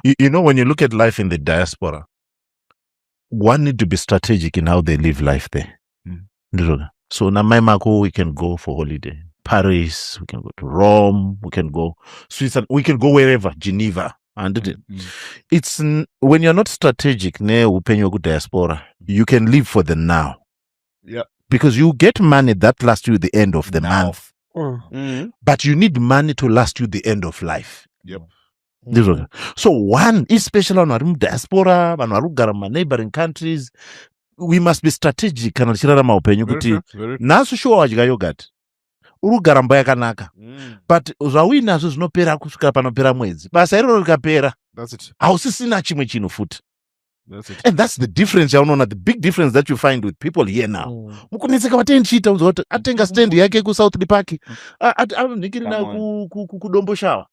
You know, when you look at life in the diaspora, one need to be strategic in how they live life there. Ndizvona. So namai mako, we can go for holiday. Paris, we can go to Rome, we can go Switzerland, we can go wherever, Geneva. Handiti? It's when you're not strategic neupenyu hwekudiaspora, you can live for the now. Because you get money that lasts you the end of the Now. Month. But you need money to last you the end of life. Ndizvona. So one, especially vanhu vari mudiaspora, vanhu vari kugara mumaneighboring countries, we must be strategic kana tichirarama upenyu Very kuti true, very true. Nhasi shuwa wadya yogurt, uri kugara mumba yakanaka, but zvauinazvo zvinopera kusvika panopera mwedzi. Basa iroro rikapera, That's it. Hausisina chimwe chinhu futi. That's it. And that's the difference yaunoona, the big difference that you find with people here now. Mukunetseka vatendichiita unzwa kuti atenga stand yake kuSouth Park, anhikirina Come on. kuDomboshawa.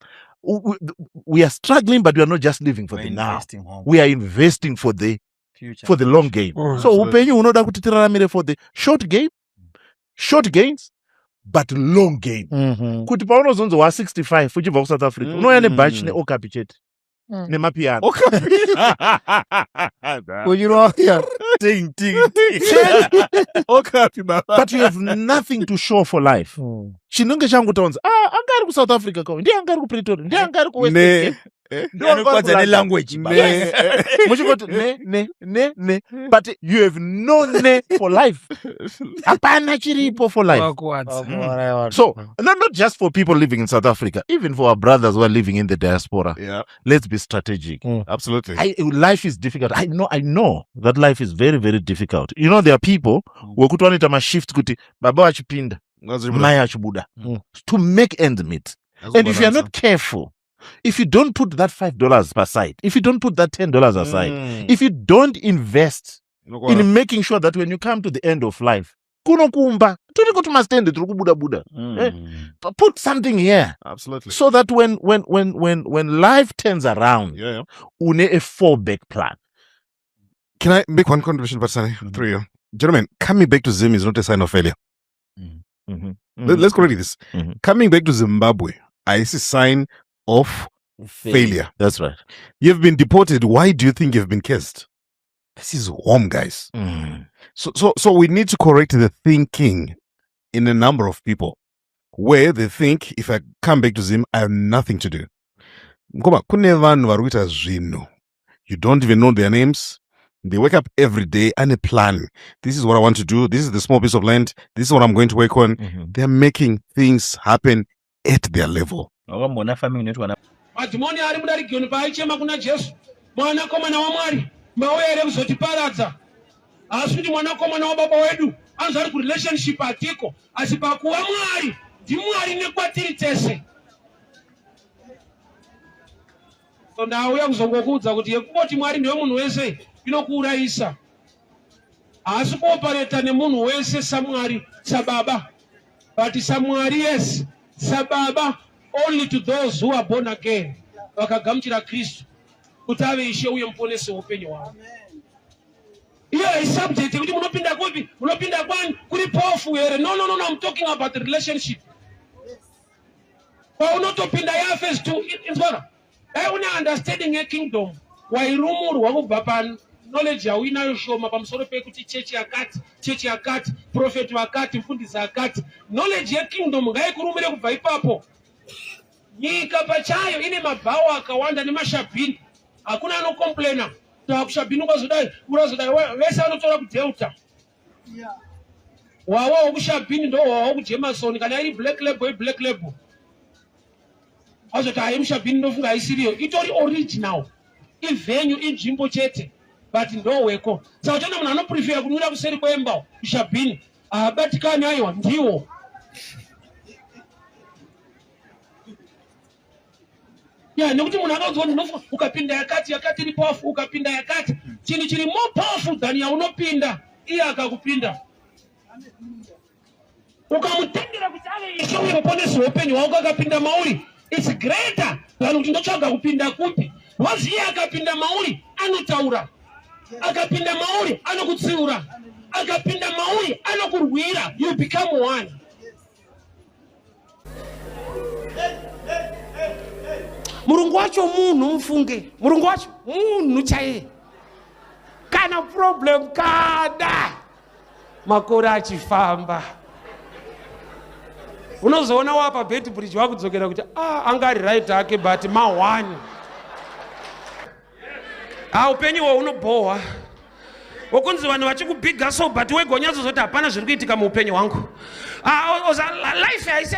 We are struggling, but we are not just living for We're the now. Investing home. We are investing for the Future. For the long game. So Absolutely. upenyu hunoda kuti tiraramire for the short game, short gains, but long game, kuti paunozonzi wa65 uchibva kuSouth Africa, unouya nebhachi neokapi chete nemapiano. Uchirwaya. Ting, ting, ting. Okapi baba. But you have nothing to show for life. Chinenge changotaunzi, ah, anga ari kuSouth Africa ko, ndiye anga ari kuPretoria, ndiye anga ari kuWestern Ne. Cape, ndiye anga ari Anokwadza kuLondon. nelanguage, baba. Ne. Muchingoti ne, ne, ne, ne, but you have no ne for life. Hapana chiripo for life. Wakuwadza. So not just for people living in South Africa, even for our brothers who are living in the diaspora, let's be strategic. Absolutely. Life is difficult. I know that life is very, very difficult. You know, there are people wekuti vanoita mashift kuti baba vachipinda, mai achibuda, to make ends meet. And if you are not careful, if you don't put that $5 aside, if you don't put that $10 aside, if you don't invest in making sure that when you come to the end of life, kunokumba turi kuti mastendi tiri kubuda buda. Put something here Absolutely. So that when life turns around, une a fallback plan. Can I make one contribution, Batsani, through you? Gentlemen, coming back to Zim is not a sign of failure. Let's correct this. Coming back to Zimbabwe is a sign of failure. That's right. You've been deported. Why do you think you've been cursed? This is home, guys. So we need to correct the thinking in a number of people where they think, if I come back to Zim, I have nothing to do. Ngoba kune vanhu vari kuita zvinhu. You don't even know their names. They wake up every day and a plan. This is what I want to do. This is the small piece of land. This is what I'm going to work on. They're making things happen at their level. Wakamboona farming inoitwa na Madhimoni ari mudarigiyoni paaichema kuna Jesu, "Mwanakomana waMwari, mauya here kuzotiparadza?" Asi kuti mwanakomana wababa wedu anzi ari kurelationship hatiko, asi pakuva Mwari ndiMwari nekwatiri tese. So ndauya kuzongokuudza kuti yekungoti Mwari ndiwe munhu wese inokuurayisa. Haasi kuopareta nemunhu wese saMwari, sababa, but saMwari, yes, sababa only to those who are born again, vakagamuchira Kristu kuti ave Ishe uye Muponesi weupenyu hwavo. Iyo haisubject yekuti munopinda kupi, munopinda kwani, kuri pofu here. No, no, no, no, I'm talking about the relationship paunotopinda yaphase two. Inzwara, dai une understanding yekingdom, wairumurwa kubva paknowledge yauinayo shoma pamusoro pekuti chechi yakati, chechi yakati, profeti vakati, mufundisi akati. Knowledge yekingdom ngaikurumire kubva ipapo. Nyika pachayo ine mabhawa akawanda nemashabhini. Hakuna anocomplaina kushabhini kwazodai, urazodai. Vese vanotora kuDelta. Wawa wokushabhini ndo wawa wokuJameson. Kana iri Black Label, iBlack Label. Azoti hai, mushabhini ndofunga haisiriyo, itori original. Ivenue, inzvimbo chete, but ndoweko. Saka uchaona munhu anoprefera kunwira kuseri kwemba kushabhini, haabatikani. Aiwa, ndiwo ya nekuti munhu akaudzwa kuti ndinofunga ukapinda yakati, yakati iri powerful, ukapinda yakati, chinhu chiri more powerful than yaunopinda, iye akakupinda, ukamutendera kuti ave Ishe uye Muponesi weupenyu hwako, akapinda mauri, it's greater than kuti ndotsvaga kupinda kupi. Because iye akapinda mauri anotaura, akapinda mauri anokutsiura, akapinda mauri anokurwira. You become one. Murungu wacho munhu, mufunge. Murungu wacho munhu chaiye. Kana problem kana makore achifamba. Unozoona wapa Beitbridge wakudzokera kuti anga ari right hake but ma1. Upenyu hwo unobhohwa. Wokunzi vanhu vachikubhiga so but wegonyatso hapana zviri kuitika muupenyu hwangu. Life haise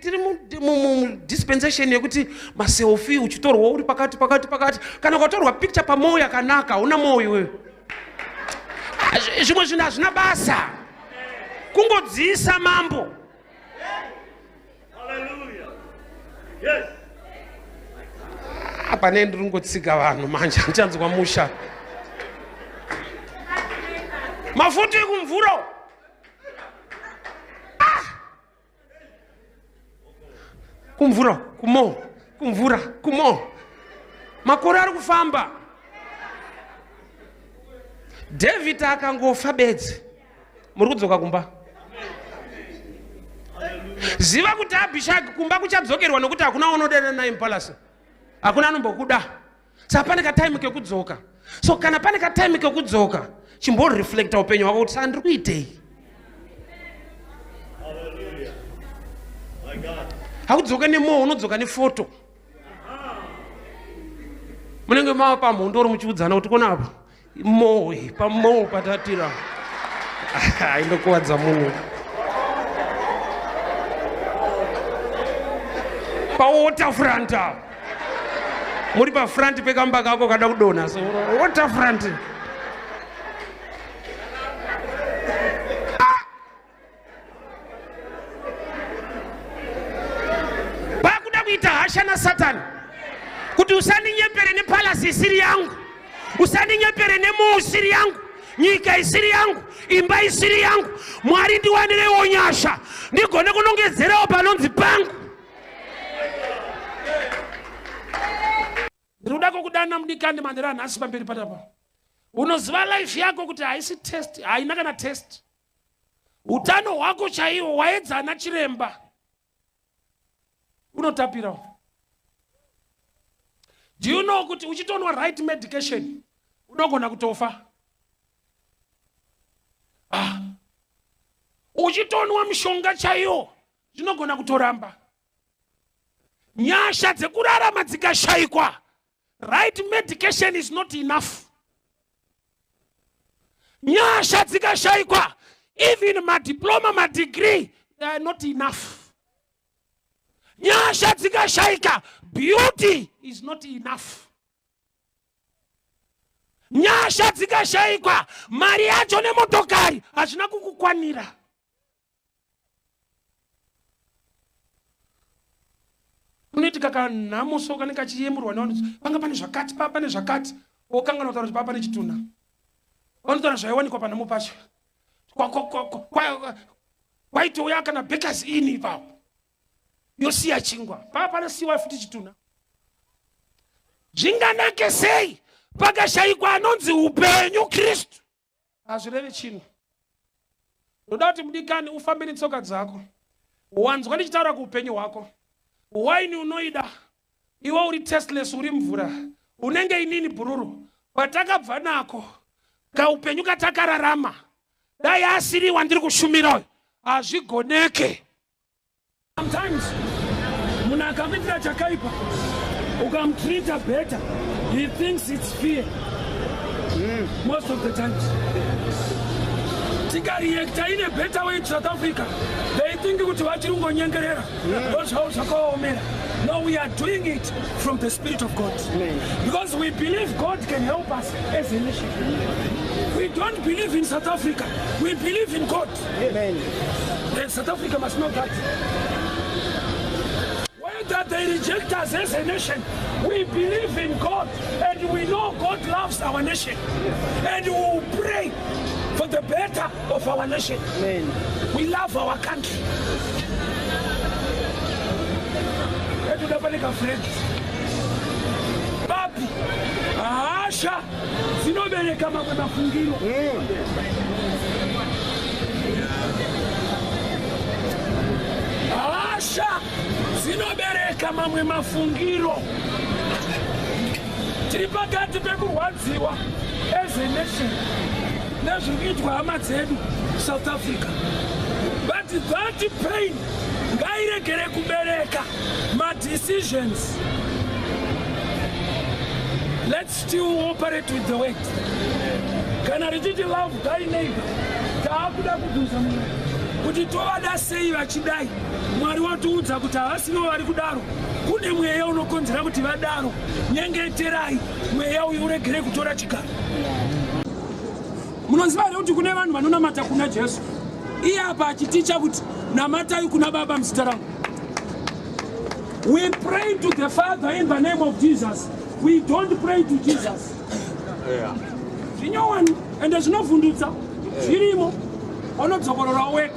tiri mudispensation yekuti maselfie uchitorwa uri pakati pakati pakati, kana ukatorwa picture pamwoyo yakanaka hauna mwoyo iwewe. Zvimwe zvinhu hazvina basa, kungodziisa mambo. Pane ndiri kungotsika vanhu manje, handichanzwa musha. Mafuta ekumvura kumvura kumo kumvura kumo, makore ari kufamba. David akangofa bedzi, muri kudzoka kumba. Ziva kuti Abhishagi kumba kuchadzokerwa, nokuti hakuna unodana naye mupalasi, hakuna anombokuda. Saka pane katime kekudzoka. So kana pane katime kekudzoka, chimboreflecta upenyu hwako kuti saka ndiri kuitei. Hakudzoka nemoyo, unodzoka nefoto. Munenge mava pamhondoro muchiudzana kuti kona apa mowe pamowe patatira aindokuwadza munhu pawaterfront apa, muri pafront pekamba kako kada kudonha, so waterfront. Pakuda kuita hasha nasatani kuti usandinyepere nepalasi isiri yangu, usandinyepere nemuu isiri yangu, nyika isiri yangu, imba isiri yangu. Mwari, ndiwanirewo nyasha ndigone kunongedzerawo panonzi pangu. Ndiri kuda kukudana mudikani manhero anhasi pamberi patapa. Unoziva life yako kuti haisi test, haina kana test. Utano hwako chaiwo waedzana chiremba unotapira. Do you know kuti uchitonwa right medication unogona kutofa? Uchitonwa mishonga chaiwo zvinogona kutoramba. Nyasha dzekurarama dzikashayikwa, right medication is not enough. Nyasha dzikashayikwa, even madiploma, madegree, they are not enough. Nyasha dzikashayika, beauty is not enough. Nyasha dzikashayikwa, mari yacho nemotokari hazvina kukukwanira. Unoitika kanhamo so kanenge kachiyemurwa nevanhu, panga pane zvakati, pa pane zvakati, wokangana kutaura kuti pa pane chitunha. Vanotaura zvaiwanikwa panhamo pacho, kwaitouya kana Bakers Inn ipapo, yosiya chingwa paa, panosiyiwa futi chitunha. Zvinganake sei pakashayikwa anonzi upenyu Kristu, hazvirevi chinhu. Ndoda kuti mudikani ufambe netsoka dzako. Wanzwa ndichitaura kuupenyu hwako. Waini unoida iwe, uri tasteless, uri mvura, unenge inini bhururu. Kwatakabva nako, kaupenyu katakararama, dai asiri wandiri kushumira uyu, hazvigoneke. Sometimes munhu akakuitira chakaipa, ukamutreata better, he thinks it's fear. Most of the times tikareacta in a better way to South Africa, they think kuti vachiri kungonyengerera, ndo zvavo zvakaomera. No, we are doing it from the Spirit of God because we believe God can help us as a nation. We don't believe in South Africa, we believe in God. Amen. And South Africa must know that. Whether they reject us as a nation, we believe in God and we know God loves our nation. And we will pray for the better of our nation. Amen. We love our country. Etuda pane kafriend papi, hasha dzinobereka mamwe mafungiro. Hasha. Dzinobereka mamwe mafungiro. Tiri pakati pekurwadziwa as a nation nezviri kuitwa hama dzedu South Africa, but that pain ngairegere kubereka madecisions. Let's still operate with the word. Kana richiti love thy neighbor, taakuda kubvunza Mwari kuti tovada sei vachidai. Mwari watiudza kuti havasivo vari kudaro, kune mweya unokonzera kuti vadaro. Nyengeterai mweya uyu uregere kutora chigaro. Munoziva here kuti kune vanhu vanonamata kuna Jesu, iye apa achiticha kuti namatai kuna Baba muzita rangu? We pray to the Father in the name of Jesus. We don't pray to Jesus. Zvinyowani ende zvinovhundutsa zvirimo, unodzokorora wega.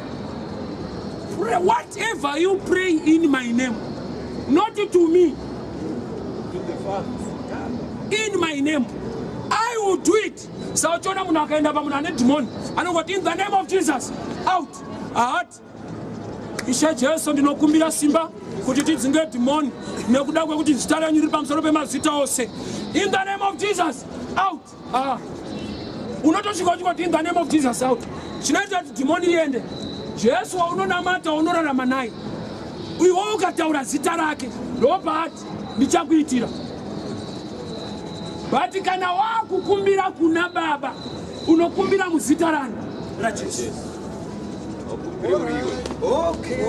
Pray whatever you pray in my name, not to me, in my name, I will do it. Sauchiona munhu akaenda pamunhu ane dhimoni, anongoti, "In the name of Jesus, out." Ahati, "Ishe Jesu, ndinokumbira simba kuti tidzinge dhimoni nekuda kwekuti zita renyu riri pamusoro pemazita ose. In the name of Jesus, out." Ah. Unotosvika uchingoti, "In the name of Jesus, out." Chinoita kuti dhimoni riende, Jesu waunonamata, waunorarama naye, iwe ukataura zita rake, ndopaati ndichakuitira. But kana wakukumbira kuna Baba, unokumbira muzita rani? RaJesu. Okay.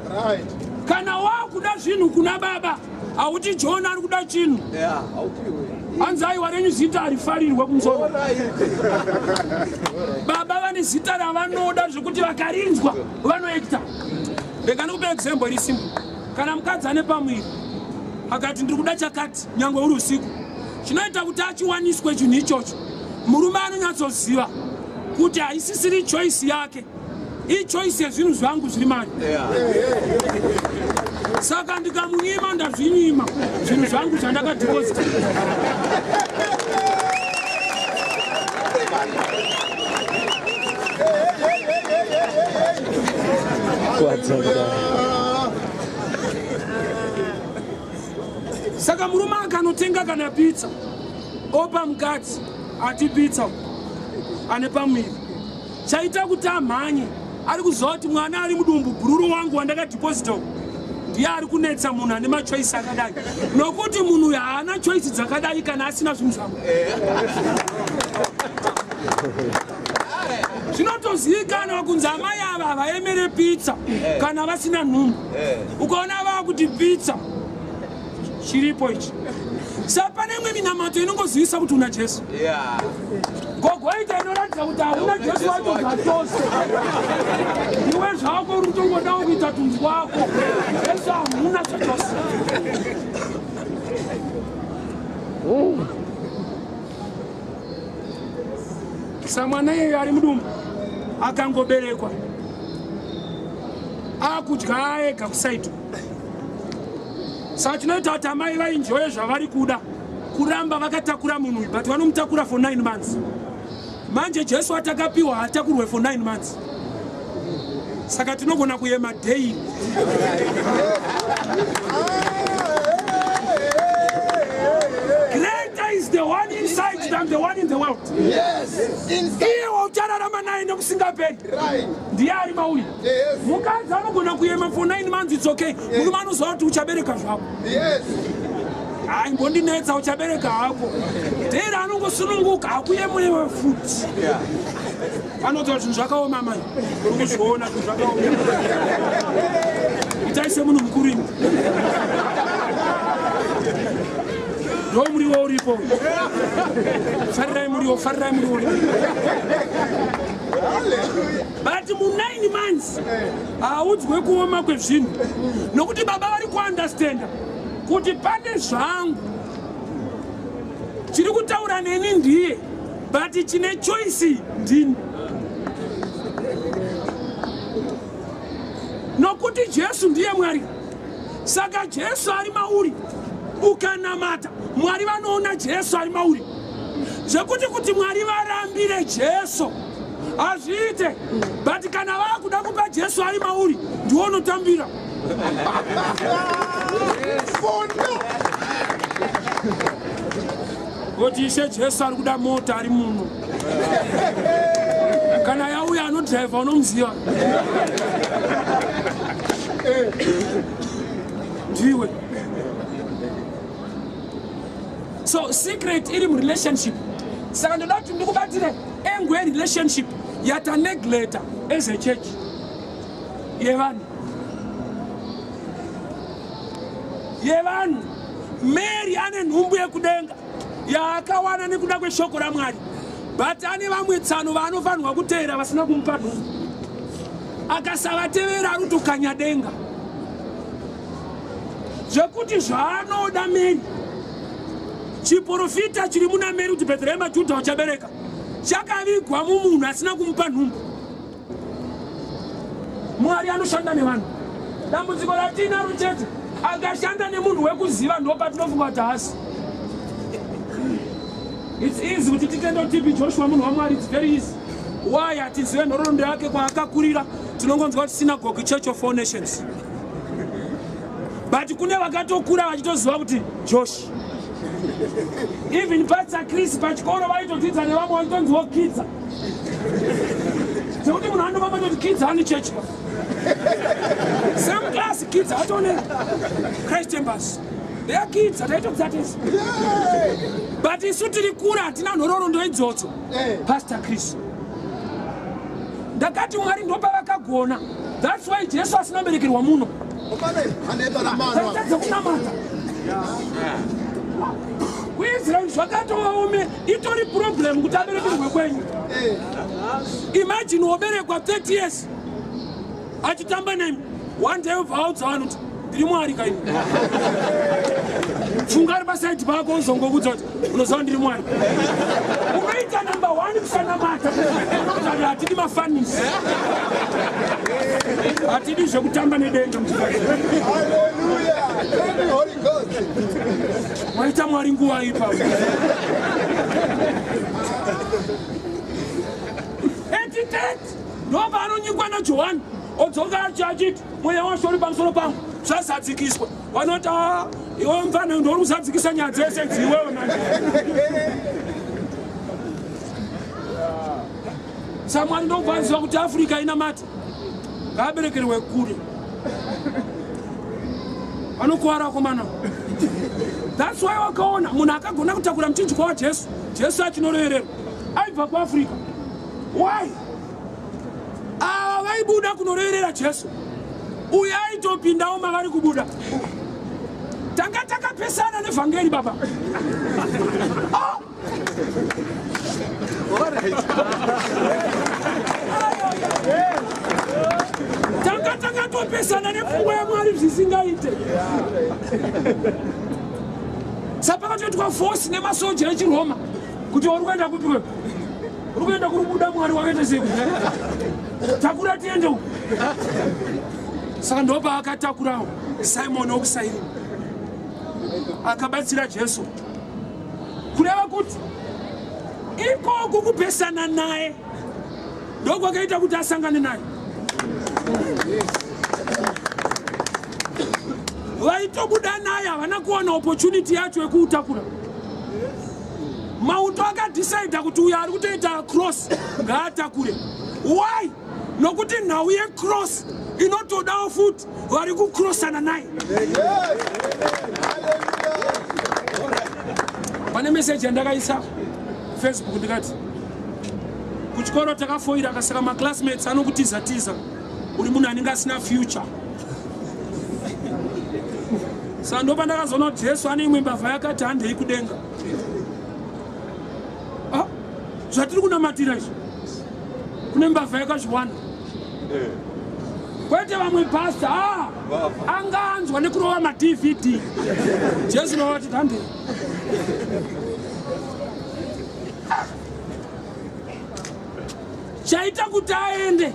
Right. Kana wakuda zvinhu kuna Baba, hauti John ari kuda chinhu. Hanzi aiwa, renyu zita harifarirwe kumusoro. Baba vane zita ravanoda zvekuti vakarinzwa vanoekta. Rega ndikupe example iri simple. Kana mukadzi ane pamuviri akati, "Ndiri kuda chakati," nyange uri usiku, chinoita kuti achiwaniswe chinhu ichocho, murume anonyatsoziva kuti haisisiri choice yake, ichoice yezvinhu zvangu zviri mari. Saka ndikamunyima, ndazvinyima zvinhu zvangu zvandakadhiposita. Saka murume akanotenga kana pizza, opa mukadzi, ati pizza ane pamuviri, chaita kuti amhanye, ari kuziva kuti mwana ari mudumbu, bhururu wangu wandakadhiposita uku, ndiye ari kunetsa munhu ane machoice akadai, nokuti munhu uyu haana choice dzakadai kana asina zvinhu zvangu. Zvinotozivikanwa kunzi amai ava havaemere pizza kana vasina nhumbu. Ukaona vava kuti pizza, chiripo ichi. Sa pane imwe minamato inongozivisa kuti una Jesu. Gogoita inoratidza kuti hauna Jesu wacho zvachose. Iwe zvako uri kutongodawo kuita tunhu twako, Jesu hamuna zvachose. Samwana iyeyo ari mudumbu akangoberekwa, akudya ega kusaito. Saka chinoita kuti amai vaenjoye zvavari kuda, kuramba vakatakura munhu uyu, but vanomutakura for 9 months. Manje Jesu atakapiwa haatakurwe for 9 months, saka tinogona kuyema daily. Greater is the one inside than the one in the world. Iye wauchararama naye nekusingaperi ndiye ari mauri. Mukadzi anogona kuyema for 9 months, it's okay. Murume anoziva kuti uchabereka zvako. Hai, mbondinetsa, uchabereka hako. Dhera anongosununguka, hakuyemurewe futi. Anotaura zvinhu zvakaoma. Mai uri kuzviona, zvinhu zvakaoma. Itai semunhu mukuru imi. Ndo muriwo uripo. Farirai muriwo, farirai muriwo. But mu9 months haudzwe kuoma kwezvinhu, nokuti Baba vari kuundestanda kuti pane zvangu chiri kutaura neni ndiye, but chine choice ndini, nokuti Jesu ndiye Mwari. Saka Jesu ari mauri, ukanamata Mwari, vanoona Jesu ari mauri, zvekuti kuti Mwari varambire Jesu. Hazviite. But kana vakuda kupa Jesu ari mauri, ndiwo unotambira. Kuti Ishe Jesu ari kuda mota ari muno. Kana yauya anodhiraivha unomuziva. Ndiwe. So secret iri murelationship. Saka ndoda kuti ndikubatire angle yerelationship yatanegleta as a church yevanhu. Yevanhu. Mary ane nhumbu yekudenga yaakawana nekuda kweshoko raMwari, but ane vamwe tsano vaanofanirwa kuteera vasina kumupa nhumbu. Akasavatevera ari kutokanya denga. Zvekuti zvaanoda Mary, chiprofita chiri muna Mary kuti Bhetherehema Judha uchabereka, chakavigwa mumunhu asina kumupa nhumbu. Mwari anoshanda nevanhu. Dambudziko ratinaro chete, akashanda nemunhu wekuziva ndopatinofunga kuti haasi. It's easy kuti titende kuti TB Joshua munhu waMwari, it's very easy. Why? Hatizive nhoroondo yake kwaakakurira, tinongonzwa kuti Synagogue Church of All Nations. But kune vakatokura vachitoziva kuti Josh. Even Pastor Chris pachikoro vaitodzidza nevamwe vachitonziwo Kidza. Sekuti munhu anofamba toti Kidza ane church. Same class Kidza atone Christ Embassy. They are kids, taitodzidza tese. But isu tiri kure hatina nhoroondo idzodzo. Pastor Chris. Ndakati Mwari ndopavakagona. That's why Jesu asina kuberekerwa muno. Taitadza kunamata. KuIsrael zvakatovaome, itori problem kuti aberekerwe kwenyu. Imagine woberekwa 30 years achitamba nemi, one day ubva audza vanhu kuti ndiri Mwari kaini. Funga ari pasaidi pako uzongokuudza kuti unoziva ndiri Mwari. Unoita number 1 kusanamata. Unoti hatidi mafanisi, hatidi zvekutamba nedenga. Hallelujah. Thank you, Holy Ghost. Waita Mwari nguva ipapo. Etiteti ndopaanonyikwa naJohani, odzoka achiti mweya washo uri pamusoro pangu, zvazadzikiswa. Vanoti iwe mufana ndouri kuzadzikisa nyaya dzese dziwewe manje. SaMwari ndokwanziva kuti Africa inamata, ngaaberekerwe kure. Vanokuwara vakomana. That's why wakaona munhu akagona kutakura muchinjikwa waJesu, Jesu achinorovererwa, aibva kuAfrica. Why? Ava vaibuda kunoroverera Jesu, uyo aitopindawo mavari kubuda. Tanga takapesana nevhangeri baba. Oh! Tanga takatopesana nepfungwa yaMwari zvisingaite. Sapakatoitwa force nemasoja echiRoma kuti uri kuenda kupi wewe? Uri kuenda kuri kubuda Mwari wakaita sei? Takura tiende uku. Saka ndopaakatakurawo Simon wokuSairini akabatsira Jesu. Kureva kuti ikoku kupesana naye ndokwakaita kuti asangane naye. Vaitobuda naye havana kuwana opportunity yacho yekuutakura. Mauto akadhisaidha kuti uyo ari kutoita cross ngaatakure. Why? Nokuti nhau yecross inotodawo futi vari kucrossana naye. Pane meseji yandakaisa Facebook ndikati kuchikoro takafoira, akasaka maclassmates anokutiza tiza, uri munhu anenge asina future. Saka ndopandakazoona kuti Jesu ane imwe mbavha yakati handei kudenga. Zvatiri kunamatira izvi kune mbavha yakazviwana, kwete vamwe pasta. Anga anzwa nekurova maDVD. Jesu novati handei. Chaita kuti aende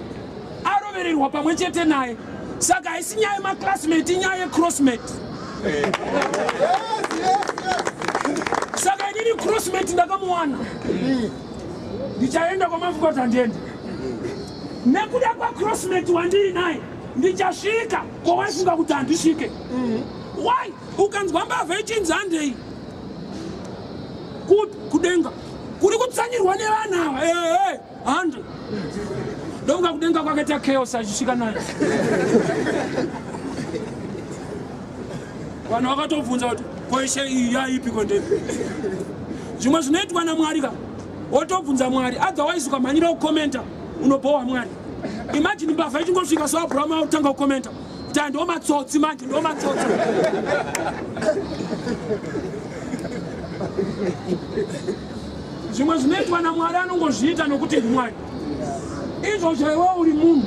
arovererwa pamwe chete naye. Saka haisi nyaya yemaclassmate, inyaya yecrossmate. Saka inini crossmate ndakamuwana, ndichaenda kwamafuka kuti handiende. Nekuda kwacrossmate wandiinaye ndichasvika kwawaifunga kuti handisvike. Why? Ukanzwa mbavha ichinzi handei kudenga kuri kutsanyirwa nevana ava, ehe, hande. Ndofunga kudenga kwakaita chaos achisvika naye. Vanhu vakatobvunza kuti koishe iyi yaipi kondepi. Zvimwe zvinoitwa naMwari ka, wotobvunza Mwari, otherwise ukamhanyira kukomenta unobhowa Mwari. Imagine mbavha ichingosvika so Abraham akutanga kukomenta kuti ndo matsotsi manje, ndo matsotsi. Zvimwe zvinoitwa naMwari anongozviita nokuti ndiMwari. Izvozvo iwe uri munhu,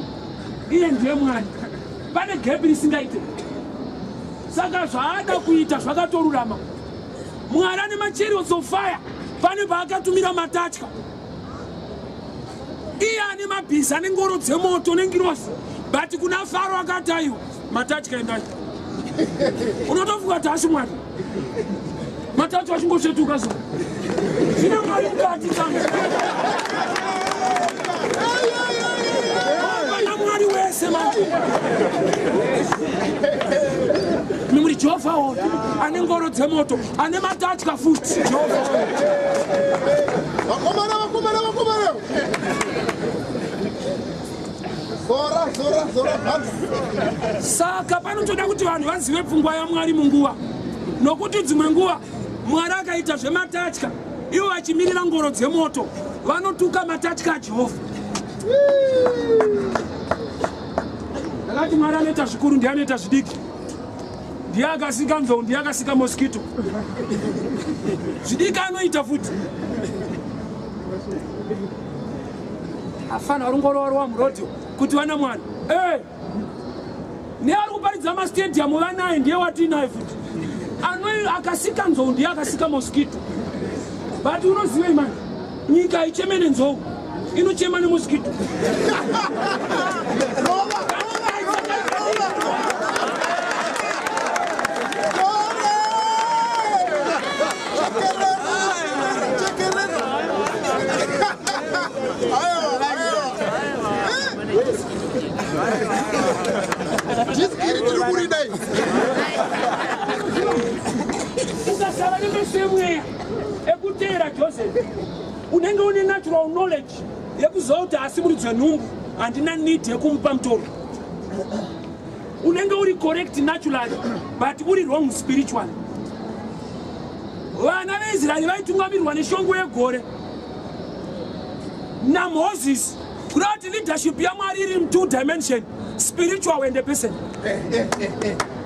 iye ndiye Mwari. Pane gepi risingaite. Saka zvaada kuita zvakatorurama. Mwari ane machariots of fire. Pane paakatumira matatya. Iye ane mabhiza nengoro dzemoto nengirozi. But kuna Faro akati aiwa, matatya endai. Unotofunga kuti asi Mwari. Matatya achingosvetuka so. Zvine Mwari mukati tsanga. Pana Mwari wese manje. Muri Jehovha wote ane ngoro dzemoto, ane matatya futi. Jehovha wote. Vakomana, vakomana, vakomana. Zora, zora, zora, bhanzi. Saka panotoda kuti vanhu vazive pfungwa yaMwari munguva, nokuti dzimwe nguva Mwari akaita zvematatya, ivo vachimirira ngoro dzemoto, vanotuka matatya aJehovha. Ndakati Mwari anoita zvikuru, ndiye anoita zvidiki, ndiye akasika nzou, ndiye akasika mosquito. Zvidiki anoita futi. Afana varongorova murodhiyo kuti vana Mwari. Hey! Neari kuparidza mastadium vanaye ndiye watiinaye futi. Akasika nzou ndiye akasika mosquito. But unoziva imani, nyika haicheme nenzou, inochema nemosquito. Ukasava nemeso emweya ekuteera Joseph, unenge une natural knowledge yekuziva kuti asi muridzi wenhumbu, handina need yekumupa mutoro. Unenge uri correct naturally, but uri wrong spiritually. Vana veIsraeri vaitungamirirwa neshongwe yegore naMoses. Kuda kuti leadership yaMwari iri in two dimension, spiritual and a person.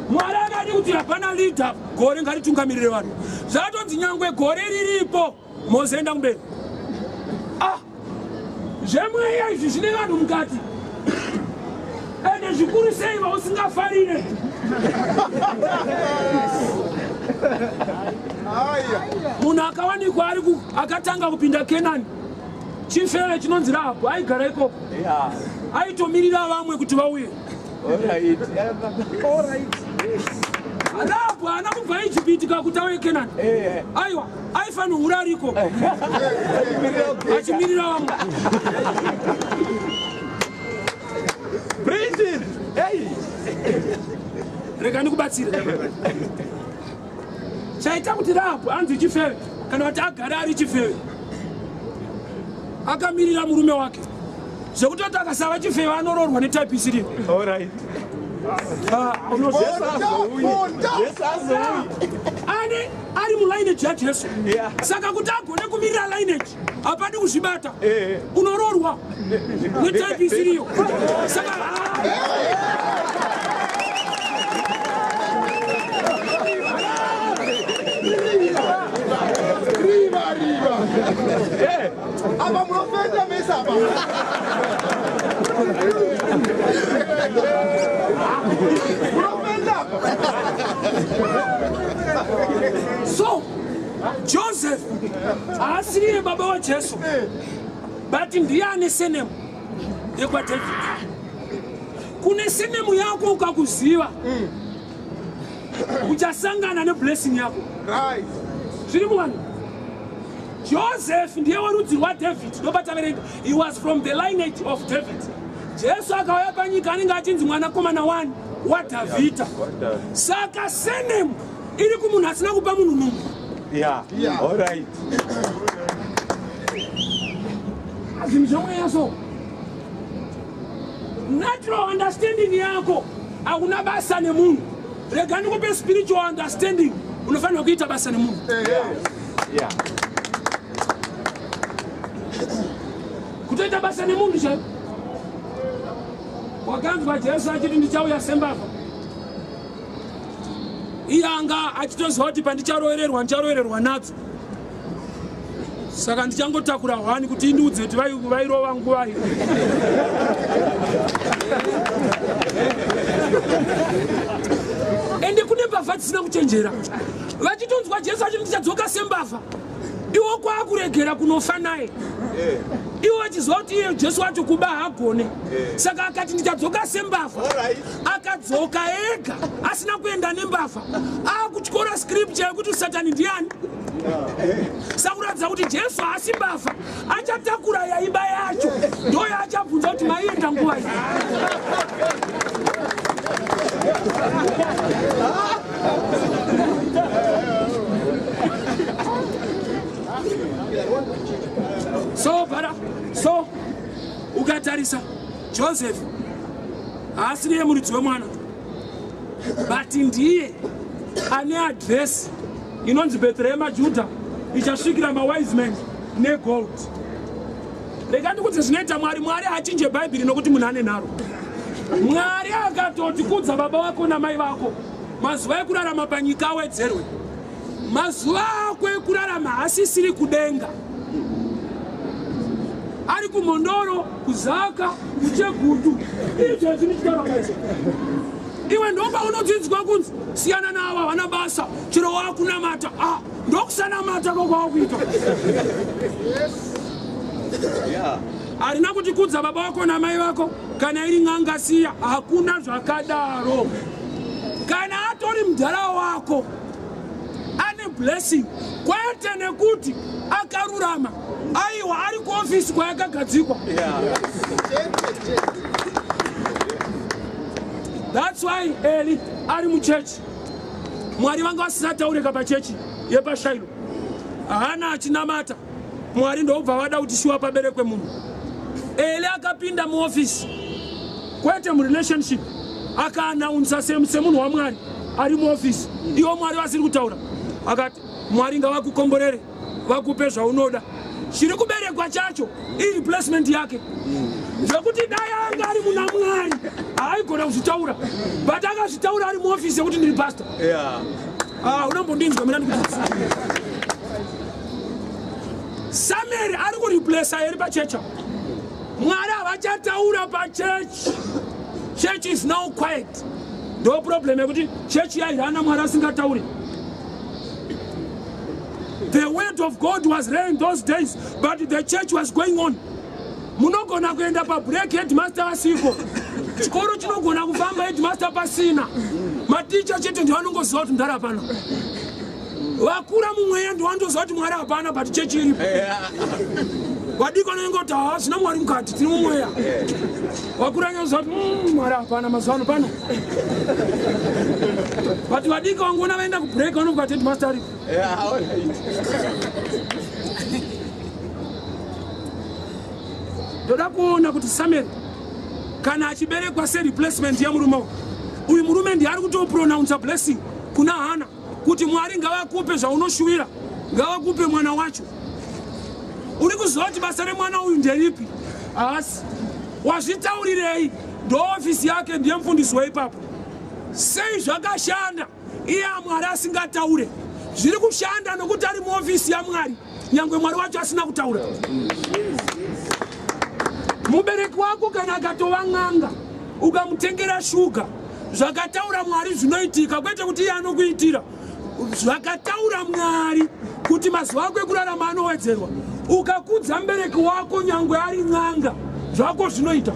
Mwari akadi kuti hapana leader, gore ngaritungamirire vanhu. Zvatonzi nyangwe gore riripo, Mose enda kumberi. Zvemweya izvi zvine vanhu mukati. Ende zvikuru sei vausingafarire. Munhu akawanikwa ari akatanga kupinda Kenani, chifeve chinonzi Rahabhu, aigara ikoko. Aitomirira vamwe kuti vauye. Rahabhu haana kubva Ijipiti kakuti auye Kenani. Aiwa, aifanira ariko achimirira vamwe. Rega ndikubatsire. Chaita kuti Rahabhu anzi chifeve kana kuti agare ari chifeve, akamirira murume wake, zvekutoti akasava chifeve anoroorwa netype isiriyo. Ane ari mulineage yaJesu. Saka kuti agone kumirira lineage hapadi kuzvibata, unoroorwa netype isiriyo. Saka Riva, riva. Apa munofenda mese apa. Munofenda apa. So Joseph haasiriye baba waJesu, but ndiye ane surname yekwaDavid. Kune surname yako ukakuziva, uchasangana neblessing yako. Zviri muvanhu. Joseph ndiye werudzi rwaDavid, ndopataverenga he was from the lineage of David. Jesu akauya panyika anenge achinzi mwanakomana wani waDhavhidha. Saka surname iri kumunhu asina kupa munhu nhumbu. Yeah. Yeah. All right. Zvinhu zvemweya so. Natural understanding yako hakuna basa nemunhu. Rega ndikupe spiritual understanding, unofanirwa kuita basa nemunhu. Yeah. Kutoita basa nemunhu chaivo. Wakanzwa Jesu achiti ndichauya sembavha. Iye anga achitoziva kuti pandicharovererwa ndicharovererwa nadzo, saka ndichangotakura hwani kuti indiudze kuti vairova nguvai. Ende kune mbavha dzisina kuchenjera, vachitonzwa Jesu achiti ndichadzoka sembavha, iwo kwakuregera kunofa naye, iwo vachiziva kuti iye Jesu wacho kuba haagone. Saka akati ndichadzoka sembavha, akadzoka ega asina kuenda nembavha, akutyora scripture yekuti Satani ndiani. Sakuratidza kuti Jesu haasi mbavha, achatakura yaiba yacho, ndo yaachabvunza kuti maienda nguva iyi. So bara so ukatarisa Joseph haasiriye muridzi wemwana, but ndiye ane adresi inonzi Bhetherehema Judha ichasvikira mawise men negold. Rega ndikudze zvinoita Mwari. Mwari haachinje Bhaibheri nokuti munhu ane nharo. Mwari akatoti kudza baba vako namai vako, mazuva ekurarama panyika awedzerwe. Mazuva ako ekurarama haasisiri kudenga, ari kuMhondoro, kuZaka, kuChegutu. Izvezvi ndichitaura kaizvo, iwe ndopaunodzidzwa kunzi siyana navo, havana basa, chero wakunamata. Ah, ndokusanamata kwakwakuita. Harina kuti kudza baba vako namai vako, kana iri n'anga siya. Hakuna zvakadaro. Kana atori mudhara wako ane blessing, kwete nekuti akarurama. Aiwa, ari kuofisi kwayakagadzikwa. That's why Eli ari muchechi, Mwari vanga vasisataurika pachechi yepaShailo. Haana achinamata, Mwari ndobva vada kuti shuwa paberekwe munhu. Eli akapinda muofisi, kwete murelationship, akaanaunsa semunhu waMwari ari muofisi, iwo Mwari vasiri kutaura. Akati, "Mwari ngavakukomborere, vakupe zvaunoda." Chiri kuberekwa chacho ireplacement yake, zvekuti dai anga ari muna Mwari haaigona kuzvitaura, but akazvitaura ari muofisi yekuti ndiri pastor. Ah, unombondinzwa mina ndikuti Samueri ari kureplaca eri pachecha. Mwari havachataura pachechi, church is now quiet. Ndo problem yekuti chechi yairana Mwari asingatauri. The word of God was rare in those days, but the church was going on. Munogona kuenda pabreak headmaster vasiko, chikoro chinogona kufamba headmaster pasina, maticha chete ndio anongoziva kuti mudhara hapana. Vakura mumweya ndio vanotoziva kuti Mwari hapana, but chechi iripo. Vadiki vanenge kuti haa, zvina Mwari mukati, tiri mumweya. Vakura nyoziva kuti Mwari hapana mazuva ano pano, but vadiki vangoona vaenda kubreak vanobva kuti headmaster aripo. Yeah, all right. Ndoda kuona kuti Samuel kana achiberekwa sereplacement yemurume uyu, uyu murume ndiye ari kutopronounsa blessing kuna Hana kuti Mwari ngavakupe zvaunoshuwira, ngavakupe mwana wacho. Uri kuziva kuti basa remwana uyu nderipi? Haasi wazvitaurirei? Ndoofisi yake, ndiye mufundisi weipapo. Sei zvakashanda iye aMwari asingataure? Zviri kushanda nokuti ari muofisi yaMwari, nyangwe Mwari wacho asina kutaura. Mubereki wako kana akatova n'anga, ukamutengera shuga, zvakataura Mwari zvinoitika, kwete kuti iye anokuitira. Zvakataura Mwari kuti mazuva ako ekurarama anowedzerwa, ukakudza mubereki wako nyangwe ari n'anga, zvako zvinoita,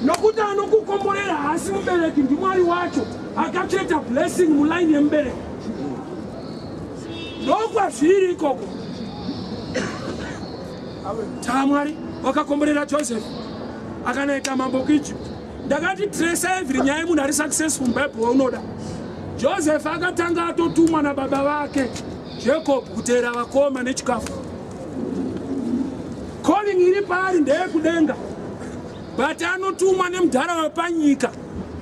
nokuti anokukomborera haasi mubereki, ndiMwari wacho akatsveta blessing mulaini yemubereki. Ndokwazviri ikoko. Taa Mwari. Wakakomborera Joseph akanaita mambo kuEgypt. Ndakati trace every nyaya yemunhu ari successful muBible waunoda. Joseph akatanga atotumwa nababa vake Jacob kuteera vakoma nechikafu. Calling iri paari ndeyekudenga, but anotumwa nemudhara wepanyika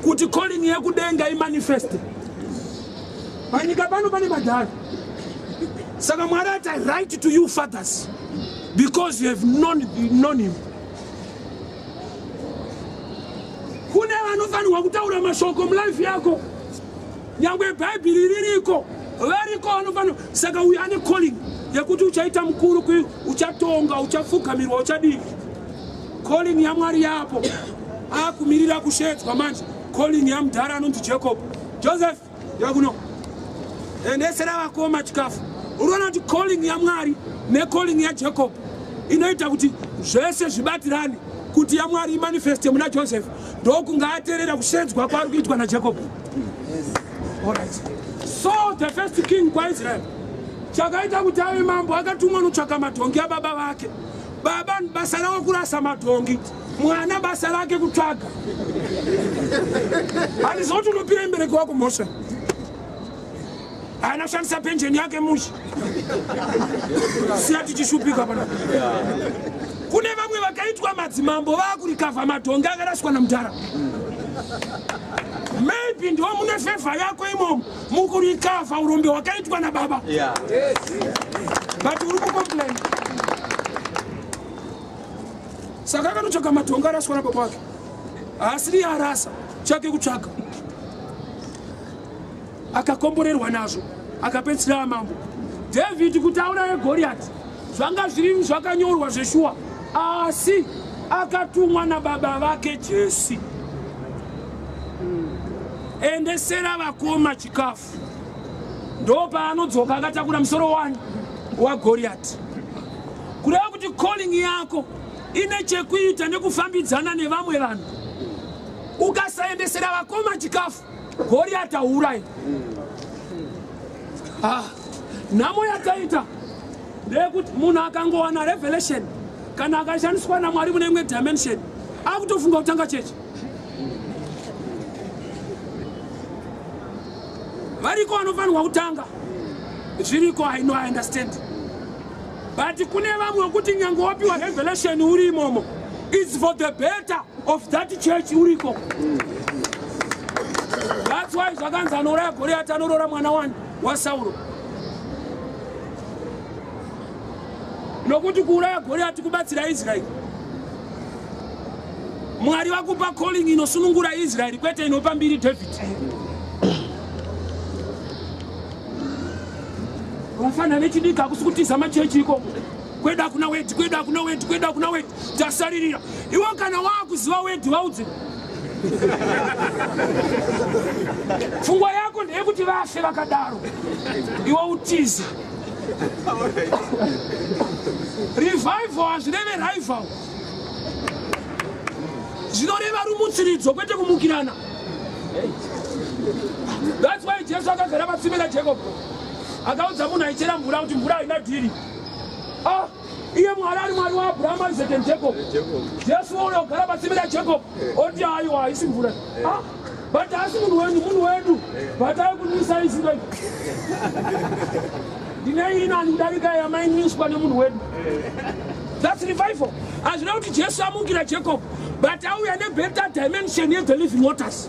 kuti calling yekudenga imanifeste. Panyika pano pane madhara. Saka Mwari ati, "I write to you, fathers, because you have known him." Kune vanofanirwa kutaura mashoko mulife yako, nyangwe Bhaibheri ririko, variko vanofanirwa. Saka uyu ane calling yekuti uchaita mukuru, uchatonga, uchapfugamirwa, uchadii. Calling yaMwari yapo, akumirira kushedzwa manje. Calling yamudhara anonzi Jacob: "Joseph, yakuno, endesera vakoma chikafu." Uriona kuti calling yaMwari necalling yaJacob inoita kuti zvese zvibatirane kuti yaMwari imanifeste muna Joseph, ndokunga ateerera kushedzwa kwaari kuitwa naJacob. Alright. So the first king kwaIsrael, chakaita kuti ave mambo, akatumwa notsvaka madhongi ababa vake. Baba basa ravo kurasa madhongi, mwana basa rake kutsvaga. Handiziva kuti unopira mubereki wako mhosva, haana kushandisa penjeni yake mushe. Siya tichishupika pana. Kune vamwe vakaitwa madzimambo vaakurecover madhongi akaraswa namudhara. Maybe ndo mune favour yako imomo mukurecover urombe hwakaitwa nababa, but uri kucomplain. Saka akanotsvaga madhongi araswa nababa wake, haasiri arasa, chake kutsvaga. Akakomborerwa nazvo, akapedzisira mambo. David kuti auraye Goriati, zvanga zviri zvakanyorwa zveshuwa, asi akatumwa nababa vake Jesi: "Endesera vakoma chikafu." Ndo paanodzoka akatakura musoro wani waGoriati. Kureva kuti calling yako ine chekuita nekufambidzana nevamwe vanhu. Ukasaendesera vakoma chikafu, Goriati aurai. Ah, nhamo yataita ndeyekuti munhu akangowana revelation kana akashandiswa naMwari mune imwe dimension, akutofunga kutanga chechi. Variko vanofanirwa kutanga, zviriko, I know, I understand, but kune vamwe wekuti nyange wapiwa revelation uri imomo, it's for the better of that church uriko. That's why zvakanzi anouraya Goriati anoroora mwana wani waSauro, nokuti kuuraya Goriati kubatsira Israeri. Mwari vakupa calling inosunungura Israeri, kwete inopa mbiri David. Vafana vechidiki, hakusi kutiza machechi ikoko. Kwedu hakuna word, kwedu hakuna word, kwedu hakuna word, tasaririra. Iwe kana waakuziva word, vaudze. Pfungwa yako ndeyekuti vafe vakadaro, iwe utize. Revival hazvireve rival, zvinoreva rumutsiridzo, kwete kumukirana. That's why Jesu akagara patsime raJacob, akaudza munhu aichera mvura kuti mvura haina dhiri. Ah, iye Mwari ari Mwari waAbraham, Isaac and Jacob. Jesu ouya kugara patsime raJacob, oti, "Aiwa, haisi mvura." Ah, but haasi munhu wenyu, munhu wedu, but aikunwisa isinga. "Ndine iri nani kudarika yamainwiswa nemunhu wedu." That's revival. Hazvina kuti Jesu amukira Jacob, but auya nebetter dimension yethe living waters.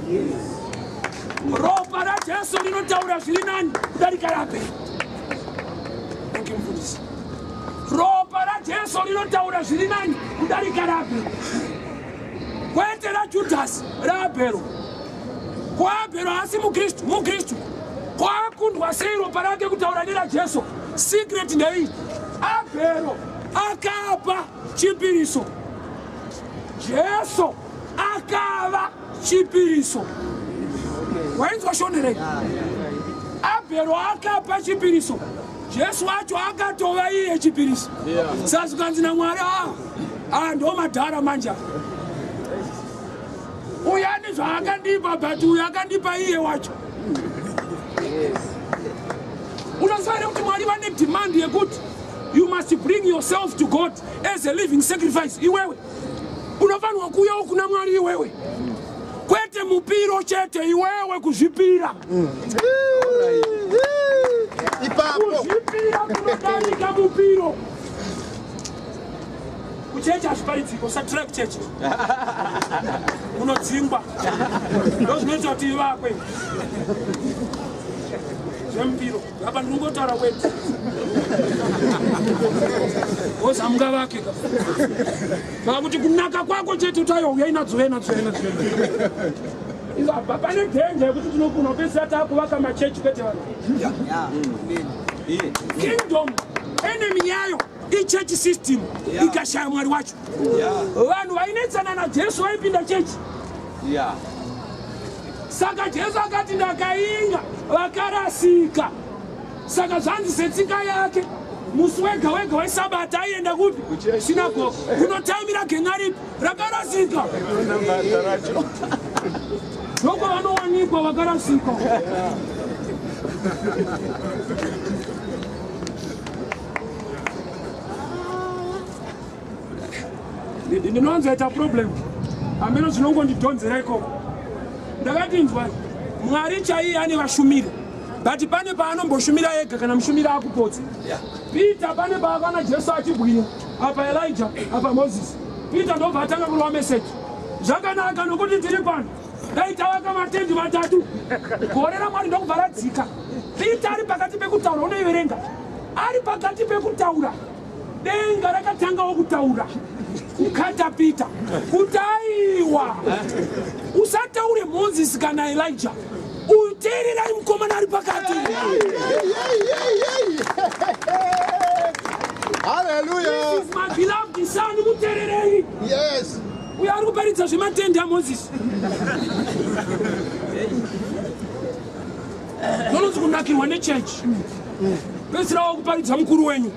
Ropa raJesu rinotaura zviri nani kudarika raAbheri. Thank you, mufundisi. Ropa raJesu rinotaura zviri nani kudarika raAbheri, kwete raJudhasi, raAbhero. KwaAbhero haasi muKristu, muKristu kwaakundwa sei ropa rake kutaura neraJesu? Secret ndei? Abhero akapa chipiriso, Jesu akava chipiriso. Wainzwa shonderei? Abhero akapa chipiriso, Jesu wacho akatova iye chipiriso. Saka zvikanzi naMwari, "A ah, ndo madhara manje, uyu ane zvaakandipa, but uyu akandipa iye wacho." Unoziva here kuti Mwari vane demand yekuti You must bring yourself to God as a living sacrifice. Iwewe unofanirwa kuuyawo kuna Mwari iwewe, kwete mupiro chete. Iwewe kuzvipira. Ipapo. Kuzvipira kunodarika mupiro. Kuchechi hazviparidziko. Usatira kuchechi, unodzingwa. Ndo zvinoita kuti ivakwe zvemupiro. Apa ndinongotaura wedu ozamungavake ka saka kuti kunaka kwako chete kuti aiwa, uyai nadzo, uyai nadzo, uyai nadzo. Apa pane danger yekuti tinogona kupedzisira taakuvaka machechi, kwete vanhu. Kingdom enemy yayo ichurch system. Ikashaya Mwari wacho, vanhu vainetsana naJesu vaipinda chechi. Saka Jesu akati, "Ndakainga vakarasika." Saka zvanzi setsika yake, musi wega wega wesabata aienda kupi? Sinagoge, kunotaimira genga ripi? Rakarasika. Ndoko vanowanikwa vakarasika. Ndinowanzoita problem, hameno zvinongondidhonzera ikoko. Ndakatinzwa Mwari chaiye ane vashumiri, but pane paanomboshumira ega kana mushumiri akupotse. Peter pane paakana Jesu achibwinya, apa Elijah, apa Moses. Peter ndobva atanga kurova meseji, "Zvakanaka nokuti tiri pano, dai tavaka matendi matatu." Gore raMwari ndokubva radzika. Peter ari pakati pekutaura, unoiverenga, ari pakati pekutaura, denga rakatangawo kutaura kukata Peter kuti, "Aiwa, usataure Moses kana Elijah, uyu teererai, mukomana ari pakati." Hallelujah. "This is my beloved son, muteererei." Uyo ari kuparidza zvematendi aMozisi, nononzi kunakirwa nechechi, pedzisirawo kuparidza mukuru wenyu,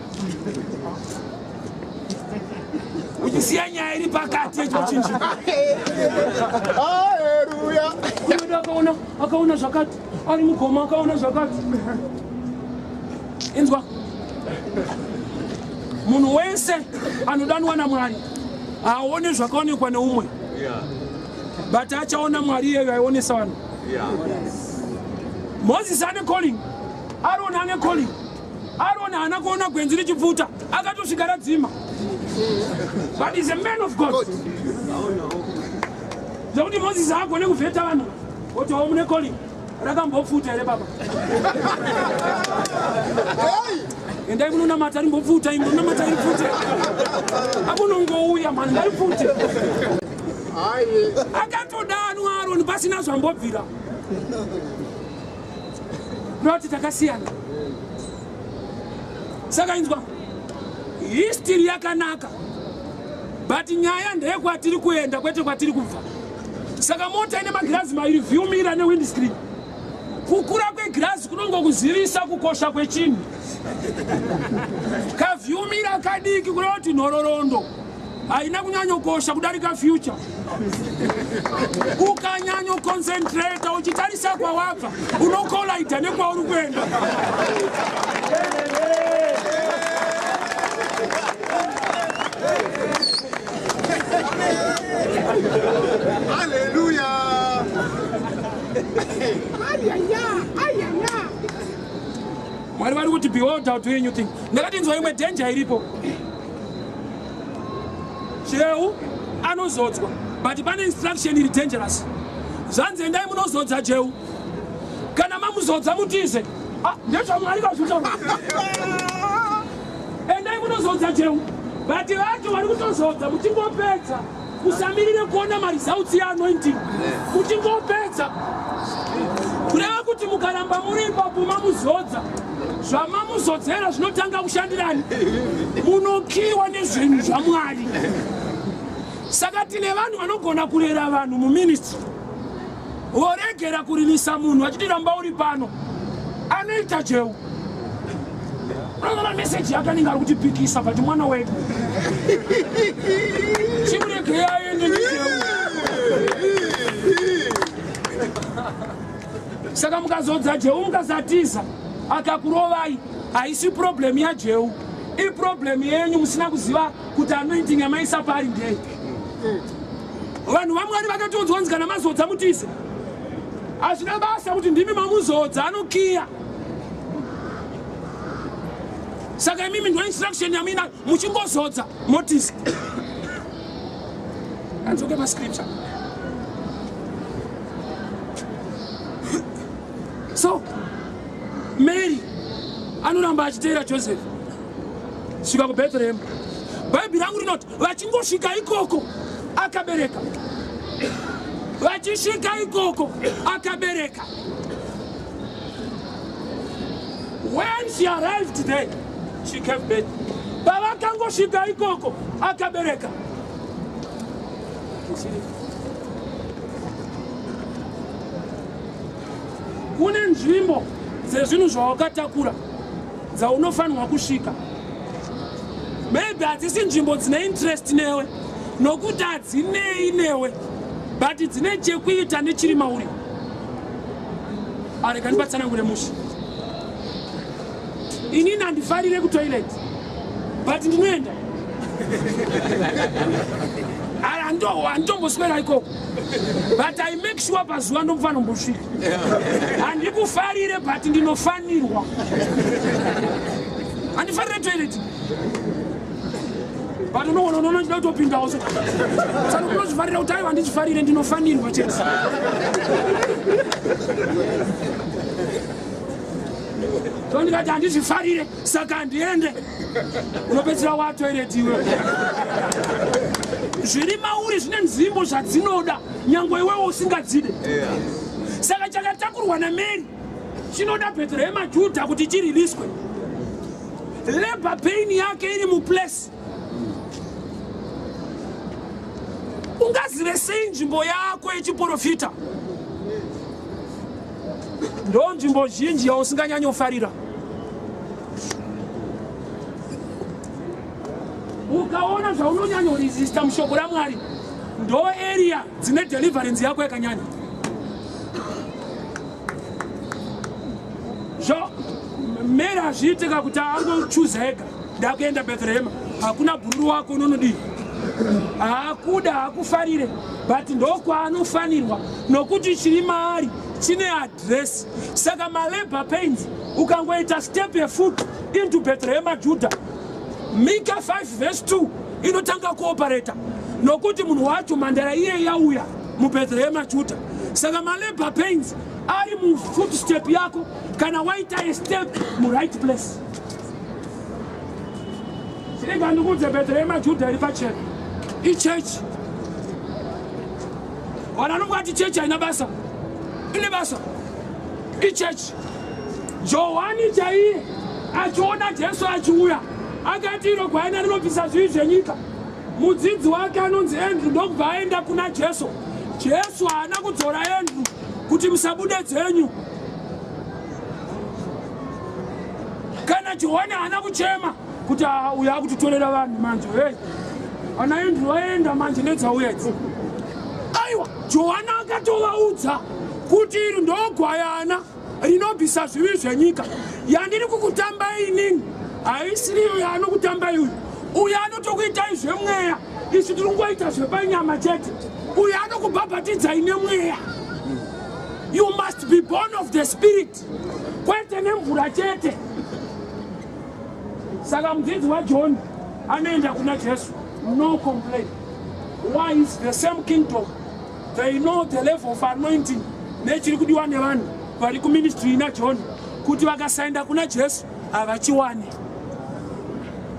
uchisiya nyaya iri pakati yechochinji. Hallelujah. Unoda akaona zvakati ari mugoma, akaona zvakati. Inzwa, munhu wese anodanwa naMwari haaone zvakaonekwa neumwe, but achaona Mwari iyeyo aionesa vanhu. Mozisi ane calling, Aroni ane calling. Aroni haana kuona gwenzi richipfuta, akatosvika radzima, but is a man of God. Zvekuti Mozisi haagone kuvheta vanhu kuti o mune calling, rakambopfuta here baba? Endai munonamata rimbopfuta, imbonamata ripfute. Akunongouya mhani, ngaripfute. Akatodanwa Aroni pasina zvambobvira. Noti takasiyana. Saka inzwa, history yakanaka, but nyaya ndeyekwatiri kuenda, kwete kwatiri kubva. Saka mota ine magirazi mairi, view mirror newindscreen. Kukura kwegirazi kunongokuzivisa kukosha kwechinhu. Kaview mirror kadiki kureva kuti nhororondo haina kunyanyokosha kudarika future. Ukanyanyoconcentrata uchitarisa kwawabva, unocollida nekwauri kuenda. Hallelujah. Mwari vari kuti, "Behold, I'll do a new thing." Ndakatinzwa imwe danger iripo. Jehu anozodzwa, but pane instruction iri dangerous. Zvanzi, "Endai munozodza Jehu, kana mamuzodza mutize." Ah, ndezvaMwari kazvitaura. Endai munozodza Jehu, but vacho vari kutozodza muchingopedza, musamirire kuona maresults yeanointing. Muchingopedza, kureva kuti mukaramba muri ipapo mamuzodza, zvamamuzodzera zvinotanga kushandirani, munokiwa nezvinhu zvaMwari. Saka tine vanhu vanogona kurera vanhu muministry, voregera kuririsa munhu vachiti, "Ramba uri pano." Anoita Jehu, unoona meseji yake anenge ari kutipikisa, but mwana wedu chimuregei aende, ndiJehu. Saka mukazodza Jehu mukasatiza, akakurovai, haisi problem yaJehu. Iproblem yenyu musina kuziva kuti anointing yamaisa paari ndei. Vanhu vaMwari vakatodzwa nzi kana mazodza mutize. Hazvina basa kuti ndimi mamuzodza, anokiya. Saka imimi ndo instruction yamuina, muchingozodza motiza. Anzoke pascripture. So Mary anoramba achiteera Joseph svika kuBethlehem. Bhaibheri rangu rinoti vachingosvika ikoko akabereka. Vachisvika ikoko akabereka. When she arrived there, she gave birth. Pavakangosvika ikoko akabereka. Kune nzvimbo dzezvinhu zvawakatakura dzaunofanirwa kusvika. Maybe hadzisi nzvimbo dzine interest newe, nokuti hadzinei newe, but dzine chekuita nechiri mauri. Arega ndibatsanangure mushe. Inini handifarire kutoilet, but ndinoenda. Handitomboswera ikoko, but I make sure pazuva ndomufanira kumbosvika. Handikufarire, but ndinofanirwa. Handifarire toilet, but unoona unoona ndida kutopindawo. So saka unozvifarira kuti aiwa, handizvifarire, ndinofanirwa chete. So ndikati handizvifarire, saka handiende, unopedzisira watoilet iwe. Zviri mauri zvine nzvimbo zvadzinoda, nyange iwewe usingadzide. Saka chakatakurwa naMary chinoda Bhethlehema Judha kuti chiriliswe. Labor pain yake iri muplace. Ungazive sei nzvimbo yako yechiprofita? Ndo nzvimbo zhinji yausinganyanyofarira. Ukaona zvaunonyanyoresista mushoko raMwari, ndo area dzine deliverance yako yakanyanya. Zvo Mary hazviitika kuti angochuza ega, ndakuenda Bhethlehema. Hakuna bhururu wako unonodii, haakuda, haakufarire, but ndokwaanofanirwa nokuti chiri maari chine adresi. Saka malabor pains, ukangoita step yefoot into Bhethlehema Juda, Mika 5 verse 2 inotanga kuoperata, nokuti munhu wacho mhandara iye yauya muBhethlehema Juda. Saka malabor pains ari mufootstep yako kana waita a step muright place. Chirega ndikudze, Bhethlehema Juda iri pachena, ichechi. Vanhu vanongati chechi haina basa, ine basa. Ichechi. Johani chaiye achiona Jesu achiuya akati, "Iro gwaina rinobvisa zvivi zvenyika." Mudzidzi wake anonzi Andrew ndokubva aenda kuna Jesu. Jesu haana kudzora Andrew kuti musabude dzenyu. Kana Johani haana kuchema kuti, "Ah, uyu akutitorera vanhu manje, hey, ana Andrew vaenda manje nedzauya idzi." Aiwa, Johani akatovaudza kuti iri ndogwayana rinobvisa zvivi zvenyika. Yandiri kukutambai inini haisiriyo yaanokutambai uyu. Uyu anotokuitai zvemweya, isu tiri kungoita zvepanyama chete. Uyu anokubhabhatidzai nemweya. You must be born of the Spirit, kwete nemvura chete. Saka mudzidzi waJohn anoenda kuna Jesu, no complain. Why? Is the same kingdom. They know the level of anointing nechiri kudiwa nevanhu vari kuministry ina John, kuti vakasaenda kuna Jesu havachiwani.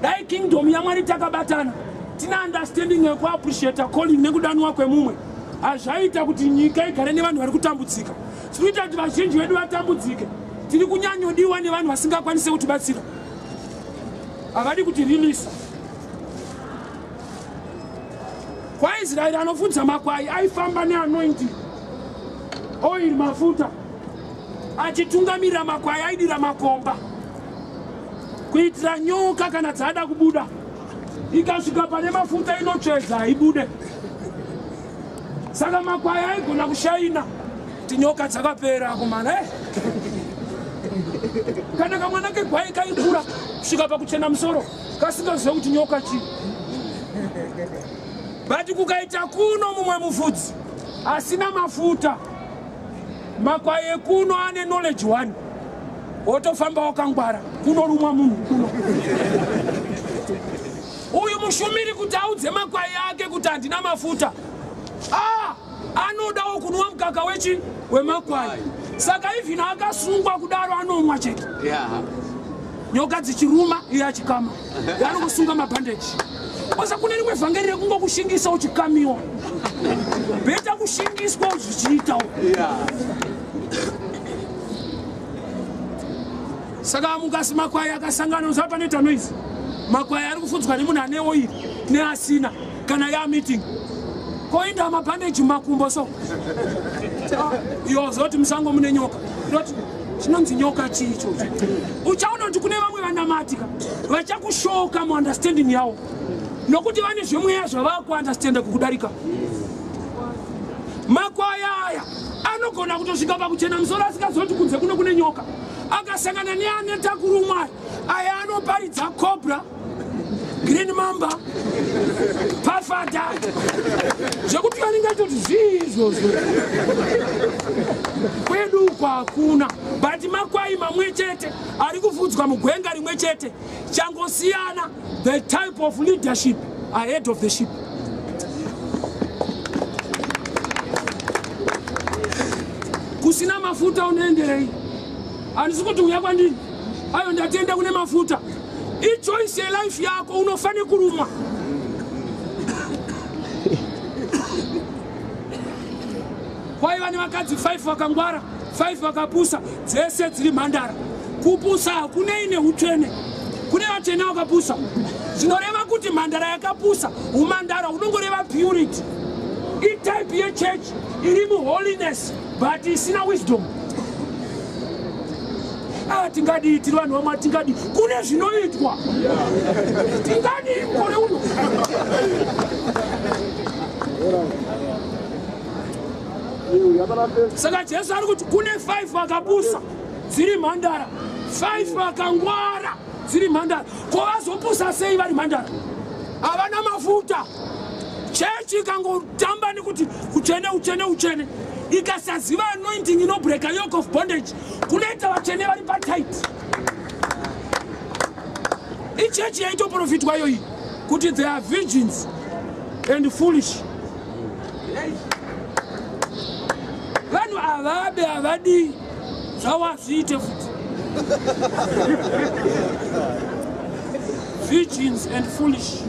Dai kingdom yaMwari takabatana, tina understanding yekuappreciata calling nekudanwa kwemumwe, hazvaita kuti nyika igare nevanhu vari kutambudzika. Tinoita kuti vazhinji vedu vatambudzike. Tiri kunyanyodiwa nevanhu vasingakwanisi kutibatsira, havadi kutirilisa. KwaIsraeri anofudza makwai aifamba neanointing oil, mafuta, achitungamirira makwai. Aidira makomba kuitira nyoka kana dzada kubuda, ikasvika pane mafuta inotsvedza, haibude. Saka makwai aigona kushaina kuti nyoka dzakapera kumana. Kana kamwana kegwai kaikura kusvika pakuchena musoro kasingazive kuti nyoka chii. But kukaita kuno mumwe mufudzi asina mafuta, makwai ekuno ane knowledge one, wotofamba wakangwara kunorumwa munhu kuno. Uyu mushumiri kuti audze makwai ake kuti handina mafuta, anodawo kunwa mukaka wechi wemakwai. Saka even akasungwa kudaro anomwa chete. Nyoka dzichiruma iye achikama, anokusunga mabhandeji. Osa kune rimwe vhangeri rekungokushingisa uchikamiwa, better kushingiswa zvichiitawo. Saka mukasi makwai akasangana uziva panoita noise. Makwai ari kufudzwa nemunhu ane oiri neasina kana ya meeting koinda mabhandeji mumakumbo so iwo zoti musango mune nyoka, ndoti chinonzi nyoka chii ichocho. Uchaona kuti kune vamwe vanamatika vachakushoka muunderstanding yavo nokuti vane zvemweya zvavakuunderstanda kukudarika. Makwai aya anogona kutosvika pakuchena musoro asingazoti kunze kuno kune nyoka, akasangana neaneta kurumwa aya anoparidza cobra, green mamba, pafada, zvekuti vanenge atoti zvii izvozvo. Kwedu uko hakuna, but makwai mamwe chete ari kufudzwa mugwenga rimwe chete, changosiyana the type of leadership ahead of the ship. Kusina mafuta unoenderei? Handisi kuti uya kwandiri, ayo ndatenda kune mafuta. Ichoice yelife yako, unofanira kurumwa. Kwaiva nevakadzi 5 vakangwara, 5 vakapusa, dzese dziri mhandara. Kupusa hakunei neutsvene, kune vatsvene vakapusa. Zvinoreva kuti mhandara yakapusa, umhandara unongoreva purity. Itype yechurch iri muholiness but isina wisdom. Tingadii tiri vanhu vamwe, tingadii kune zvinoitwa, tingadii mukore uno. Saka Jesu ari kuti kune 5 vakapusa dziri mhandara, 5 vakangwara dziri mhandara. Ko vazopusa sei vari mhandara? Havana mafuta. Chechi ikangotamba nekuti utsvene utsvene utsvene, ikasaziva anointing inobreka yoke of bondage, kunoita vatsvene vari patight. Ichechi yaitoprofitwa iyoyi kuti they are virgins and foolish. Vanhu avabe havadii zvawazviite futi. Virgins and foolish.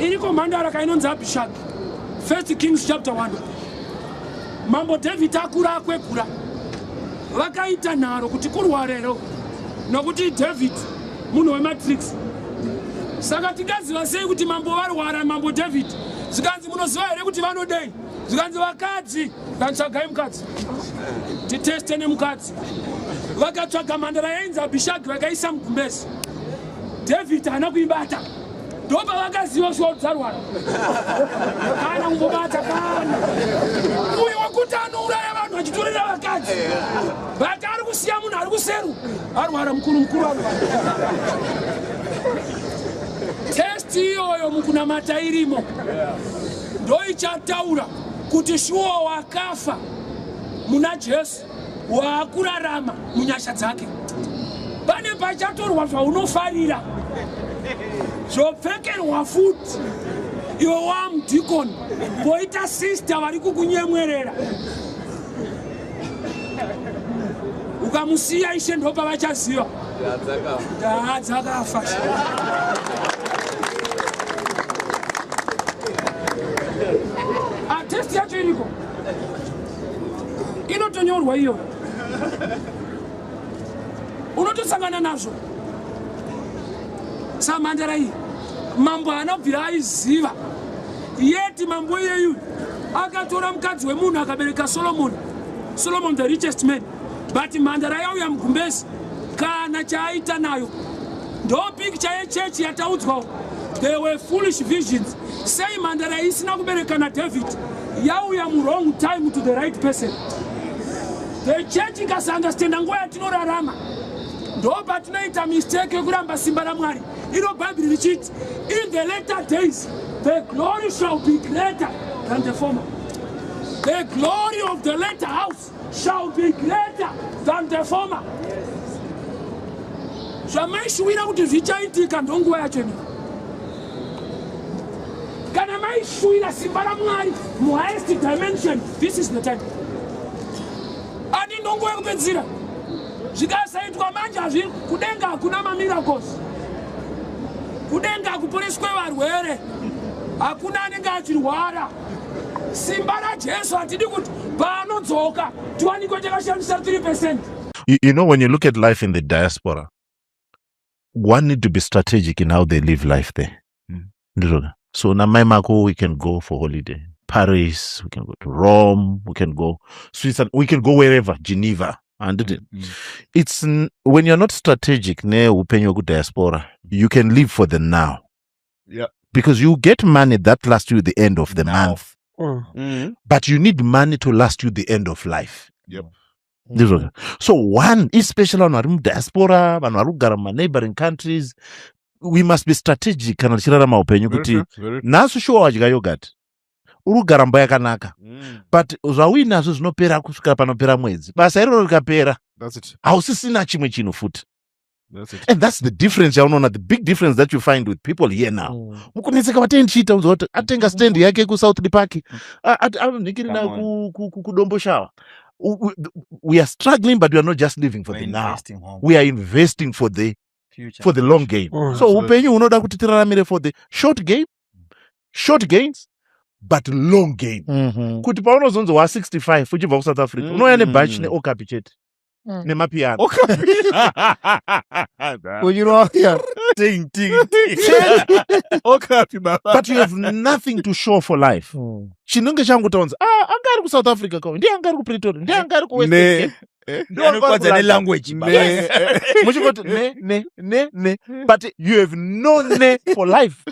Iriko mhandara kainonzi Abishag, 1 Kings chapter 1. Mambo David akura akwegura, vakaita nharo kuti kurwarero nokuti David munhu wematrix. Saka tingaziva sei kuti mambo varwara? Mambo David zvikanzi munoziva here kuti vanodei? Zvikanzi vakadzi, kantsvagai mukadzi titeste nemukadzi. Vakatsvaga mhandara yainzi Abishag, vakaisa mugumbezi. David haana kuibata, ndopavakaziva shuwa kuti dzarwara. Kana kumbobata kana uyu wekuti anouraya vanhu achitorera vakadzi, but ari kusiya munhu ari kuseru arwara, mukuru mukuru arwara. Test iyoyo mukunamata irimo, ndoichataura kuti shuwa wakafa muna Jesu waakurarama munyasha dzake. Pane pachatorwa zvaunofarira zvopfekerwa futi, iwe wamudhikoni poita sista vari kukunyemwerera, ukamusiya ishe ndopavachaziva dzakafa. Test yacho iriko, inotonyorwa iyo, unotosangana nazvo. Samhandara iyi mambo haana kubvira aiziva, yeti mambo iyeyu akatora mukadzi wemunhu akabereka Solomon, Solomon the richest man. But mhandara yauya mugumbezi kana chaaita nayo. Ndo picture yechechi yataudzwawo, they were foolish visions. Sei mhandara isina kubereka naDavid yauya muwrong time to the right person? The church ikasaunderstanda nguva yatinorarama, ndo patinoita mistake yekuramba simba raMwari. Iro Bhaibheri richiti, "In the later days the glory shall be greater than the former." The glory of the latter house shall be greater than the former. Zvamaishuwira kuti zvichaitika, ndonguva yacho ino. Kana maishuwira simba raMwari muhighest dimension, this is the time. Ati ndonguva yekupedzisira. Zvikasaitwa manje, hazvi kudenga hakuna mamiracles, kudenga hakuporeswe varwere, hakuna anenge achirwara. Simba raJesu hatidi kuti paanodzoka tiwanikwe takashandisa 3%. When you look at life in the diaspora, one need to be strategic in how they live life there. Ndizvona. So namai mako, we can go for holiday. Paris, we can go to Rome, we can go Switzerland, we can go wherever, Geneva. And when you're not strategic neupenyu hwekudiaspora, you can live for the now. Because you get money that lasts you the end of the Now. Month. But you need money to last you the end of life. Ndizvona. So one, especially vanhu vari mudiaspora, vanhu vari kugara mumaneighboring countries, we must be strategic kana tichirarama upenyu Very kuti true, very true. Nhasi shuwa wadya yogurt, uri kugara mumba yakanaka, but zvauinazvo zvinopera kusvika panopera mwedzi. Basa iroro rikapera, That's it. Hausisina chimwe chinhu futi. That's it. And that's the difference yaunoona, the big difference that you find with people here now. Mukunetseka vatendichiita unzwa kuti atenga stand yake kuSouth Park, anonhikirina Come on. kuDomboshawa. We are struggling, but we are not just living for We're the now. Investing home. We are investing for the Future. For the long game. So upenyu hunoda kuti tiraramire for the short game, short gains, but long game, kuti paunozonzi wa65 uchibva kuSouth Africa, unouya nebhachi neokapi chete nemapiano. Uchirwaya. Ting, ting, ting. Okapi, baba. But you have nothing to show for life. Chinenge changotaunzi, ah, anga ari kuSouth Africa ko, ndiye anga ari kuPretoria, ndiye anga ari kuWestern Ne. Cape, ndiye anga ari Anokwadza kuLondon. nelanguage, baba. Ne. Muchingoti ne, ne, ne, ne, but you have no ne for life.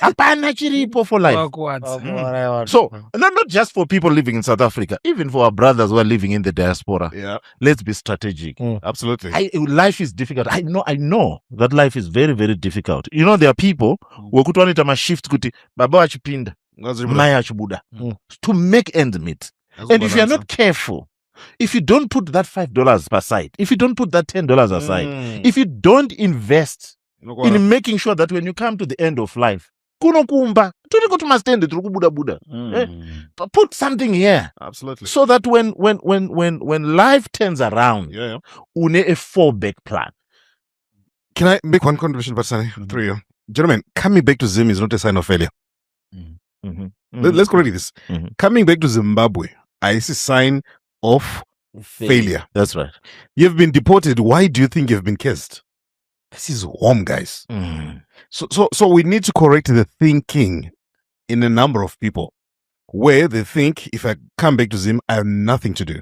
Hapana chiripo for life. Wakuwadza. So not just for people living in South Africa, even for our brothers who are living in the diaspora, let's be strategic. Absolutely. Life is difficult. I know that life is very, very difficult. There are people wekuti vanoita mashift kuti baba vachipinda, mai achibuda, to make ends meet. And if you are not careful, if you don't put that $5 aside, if you don't put that $10 aside, if you don't invest in making sure that when you come to the end of life, kunokumba turi kuti mastendi tiri kubuda buda, put something here Absolutely. So that when life turns around, une a fallback plan. Can I make one contribution, Patsani? Through you. Gentlemen, coming back to Zim is not a sign of failure. Let's correct this. Coming back to Zimbabwe is a sign of failure. That's right. You've been deported. Why do you think you've been cursed? This is home, guys. So we need to correct the thinking in a number of people where they think, "If I come back to Zim, I have nothing to do."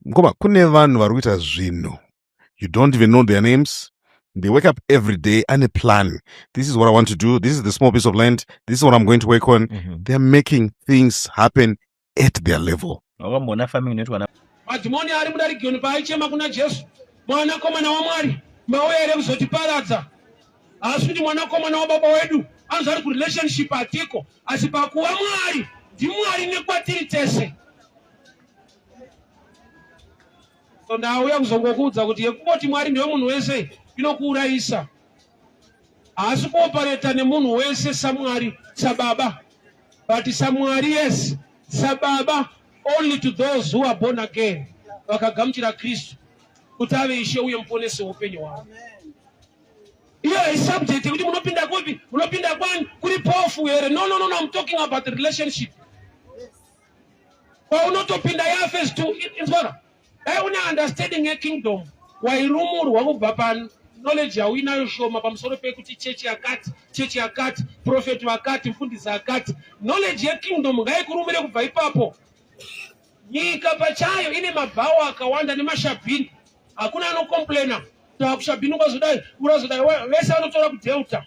Ngoba kune vanhu vari kuita zvinhu. You don't even know their names. They wake up every day and a plan. "This is what I want to do. This is the small piece of land. This is what I'm going to work on." They're making things happen at their level. Wakamboona farming inoitwa na Madhimoni ari mudarigiyoni paaichema kuna Jesu, "Mwanakomana waMwari, mauya here kuzotiparadza?" Asi kuti mwanakomana wababa wedu anzi ari kurelationship hatiko, asi pakuva Mwari ndiMwari nekwatiri tese. So ndauya kuzongokuudza kuti yekungoti Mwari ndiwe munhu wese inokuurayisa. Haasi kuoperate nemunhu wese saMwari, sababa, but saMwari, yes, sababa only to those who are born again, vakagamuchira Kristu kuti ave Ishe uye Muponesi weupenyu hwavo. Iyo isubject yekuti munopinda kupi, munopinda kwani, kuri pofu here? No, no, no, no. I'm talking about the relationship paunotopinda yaphase two. Inzwara, dai une understanding yekingdom, wairumurwa kubva paknowledge yauinayo shoma pamusoro pekuti chechi yakati, chechi yakati, profeti vakati, mufundisi akati. Knowledge yekingdom ngaikurumire kubva ipapo. Nyika pachayo ine mabhawa akawanda nemashabhini. Hakuna anocomplaina kushabhini kwazodai, urazodai. Vese vanotora kuDelta.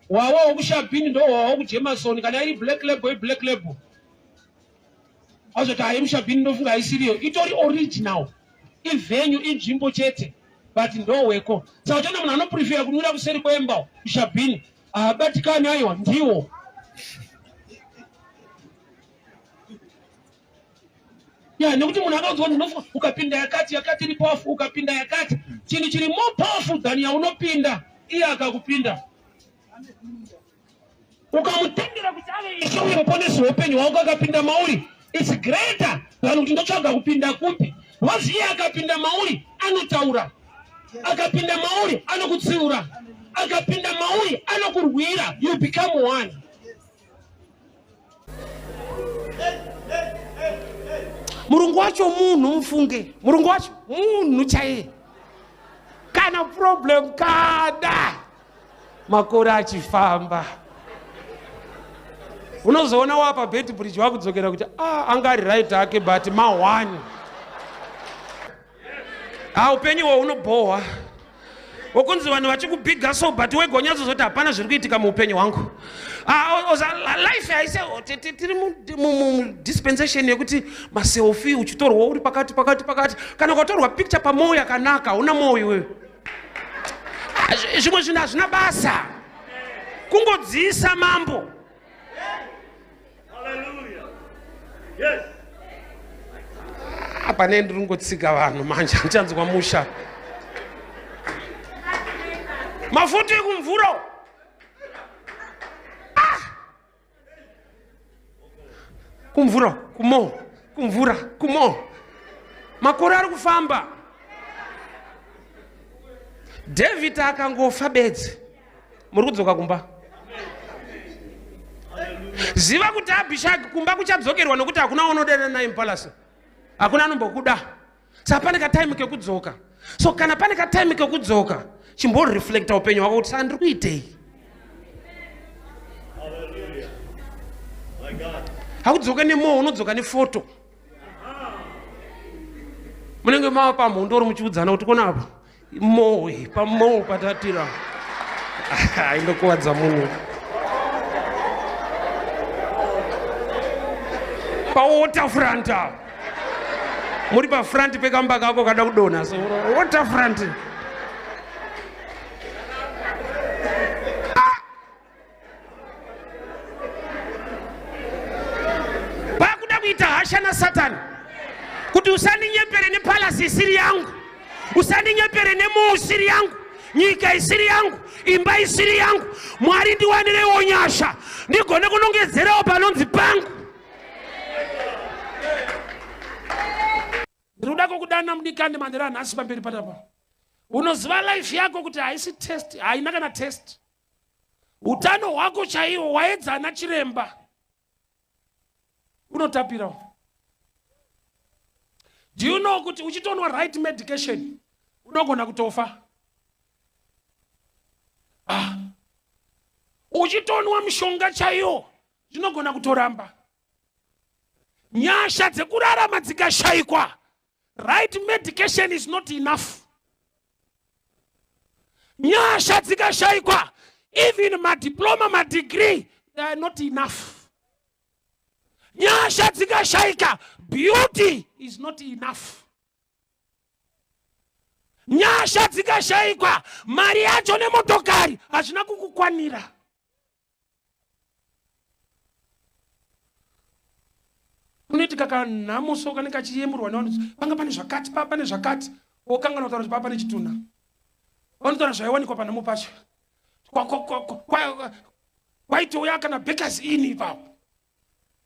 Wawa wokushabhini ndo wawa wokuJameson. Kana iri Black Label, iBlack Label. Azoti hayi mushabhini ndofunga haisiriyo, itori original, ivenue, inzvimbo chete, but ndoweko. Saka uchaona munhu anoprefera kunwira kuseri kwemba kushabhini, haabatikani. Aiwa, ndiwo ya nekuti munhu akaudzwa kuti unofa ukapinda yakati, yakati iri powerful, ukapinda yakati, chinhu chiri more powerful than yaunopinda, iye akakupinda ukamutendera kuti ave Ishe uye Muponesi weupenyu hwako, akapinda mauri, it's greater than kuti ndotsvaga kupinda kupi. Wazi iye akapinda mauri anotaura, akapinda mauri anokutsiura, akapinda mauri anokurwira. You become one. Murungu wacho munhu, mufunge, murungu wacho munhu chaiye. Kana problem, kana makore achifamba, unozoona wapa Beitbridge wakudzokera kuti ah, anga ari right ake, but ma1 ah, upenyu hwo unobhohwa wokunzi vanhu vachikubhiga so, but wega unyatsozoti hapana zviri kuitika muupenyu hwangu. Ah, life haise tiri mudispensation yekuti maselfie uchitorwa uri pakati pakati pakati. Kana ukatorwa picture pamwoyo yakanaka, hauna mwoyo iwewe. Ah, zvimwe zvinhu hazvina basa, kungodziisa mambo. Ah, pane ndiri kungotsika vanhu manje, handichanzwa musha. Mafuta ekumvura. Ah! Kumvura kumo, kumvura kumo, makore ari kufamba. David akangofa bedzi, muri kudzoka kumba. Ziva kuti Abhishagi kumba kuchadzokerwa, nokuti hakuna unodana naye mupalasi, hakuna anombokuda. Saka pane katime kekudzoka. So kana pane katime kekudzoka, chimboreflecta upenyu hwako kuti saka ndiri kuitei? Hakudzoka nemoo, unodzoka nefoto. Munenge mava pamhondoro muchiudzana kuti kona apa mowe pamoo patatira indokuwadza munhu pawaterfront apa, muri pafront pekamba kako kada kudonha, so waterfront. Ah! Pakuda kuita hasha nasatani kuti usandinyepere nepalasi isiri yangu, usandinyepere nemoo isiri yangu, nyika isiri yangu, imba isiri yangu. Mwari, ndiwanirewo nyasha ndigone kunongedzerawo panonzi pangu. Ndiri kuda kukudana mudikani manhero anhasi pamberi patapa. Unoziva life yako kuti haisi test, haina kana test. Utano hwako chaiwo waedzana chiremba unotapira. Do you know kuti uchitonwa right medication unogona kutofa? Ah. Uchitonwa mishonga chaiyo zvinogona kutoramba. Nyasha dzekurarama dzikashayikwa, right medication is not enough. Nyasha dzikashayikwa, even madiploma, madegree, they are not enough. Nyasha dzikashayika, beauty is not enough. Nyasha dzikashayikwa, mari yacho nemotokari hazvina kukukwanira. Kunoitika kanhamo so kanenge kachiyemurwa nevanhu, panga pane zvakati, pa pane zvakati, wokangana kutaura kuti paa pane chitunha. Vanotaura zvaiwanikwa panhamo pacho, kwaitouya kana Bakers Inn ipapo,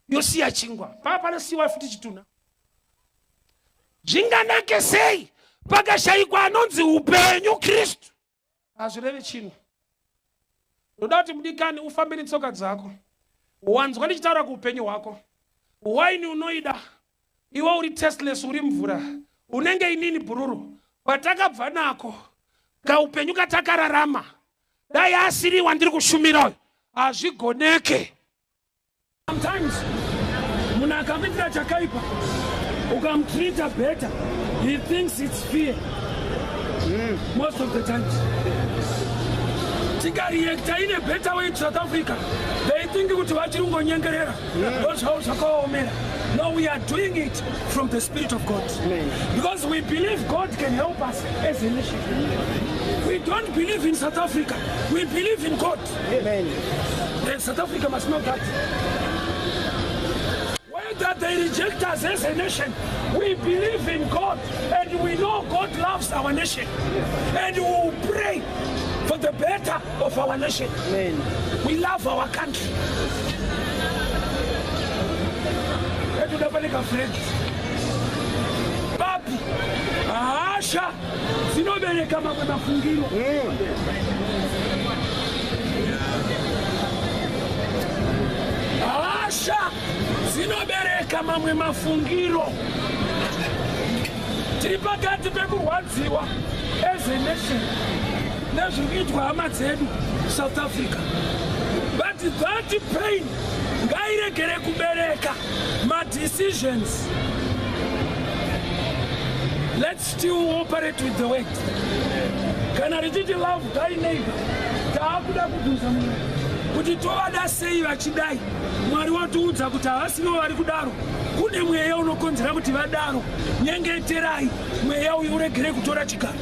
yosiya chingwa paa, panosiyiwa futi chitunha. Zvinganake sei pakashayikwa anonzi upenyu Kristu, hazvirevi chinhu. Ndoda kuti mudikani ufambe netsoka dzako. Wanzwa ndichitaura kuupenyu hwako. Waini unoida iwe, uri tasteless, uri mvura, unenge inini bhururu. Kwatakabva nako, kaupenyu katakararama, dai asiri wandiri kushumira uyu, hazvigoneke. Sometimes munhu akakuitira chakaipa, ukamutreata better, he thinks it's fear. Most of the times tikareacta in a better way to South Africa, they think kuti vachiri kungonyengerera, ndo zvavo zvakaomera. No, we are doing it from the Spirit of God. Amen. Because we believe God can help us as a nation. We don't believe in South Africa. We believe in God. Amen. And South Africa must know that. Whether they reject us as a nation, we believe in God and we know God loves our nation. And we will pray for the better of our nation. Amen. We love our country. Etuda friends. Papi, hasha dzinobereka mamwe mafungiro. Hasha dzinobereka mamwe mafungiro. Tiri pakati pekurwadziwa as a nation nezviri kuitwa hama dzedu South Africa, but that pain ngairegere kubereka madecisions. Let's still operate with the word. Kana richiti love thy neighbor, taakuda kubvunza Mwari kuti tovada sei vachidai. Mwari watiudza kuti havasivo vari kudaro, kune mweya unokonzera kuti vadaro. Nyengeterai mweya uyu uregere kutora chigaro.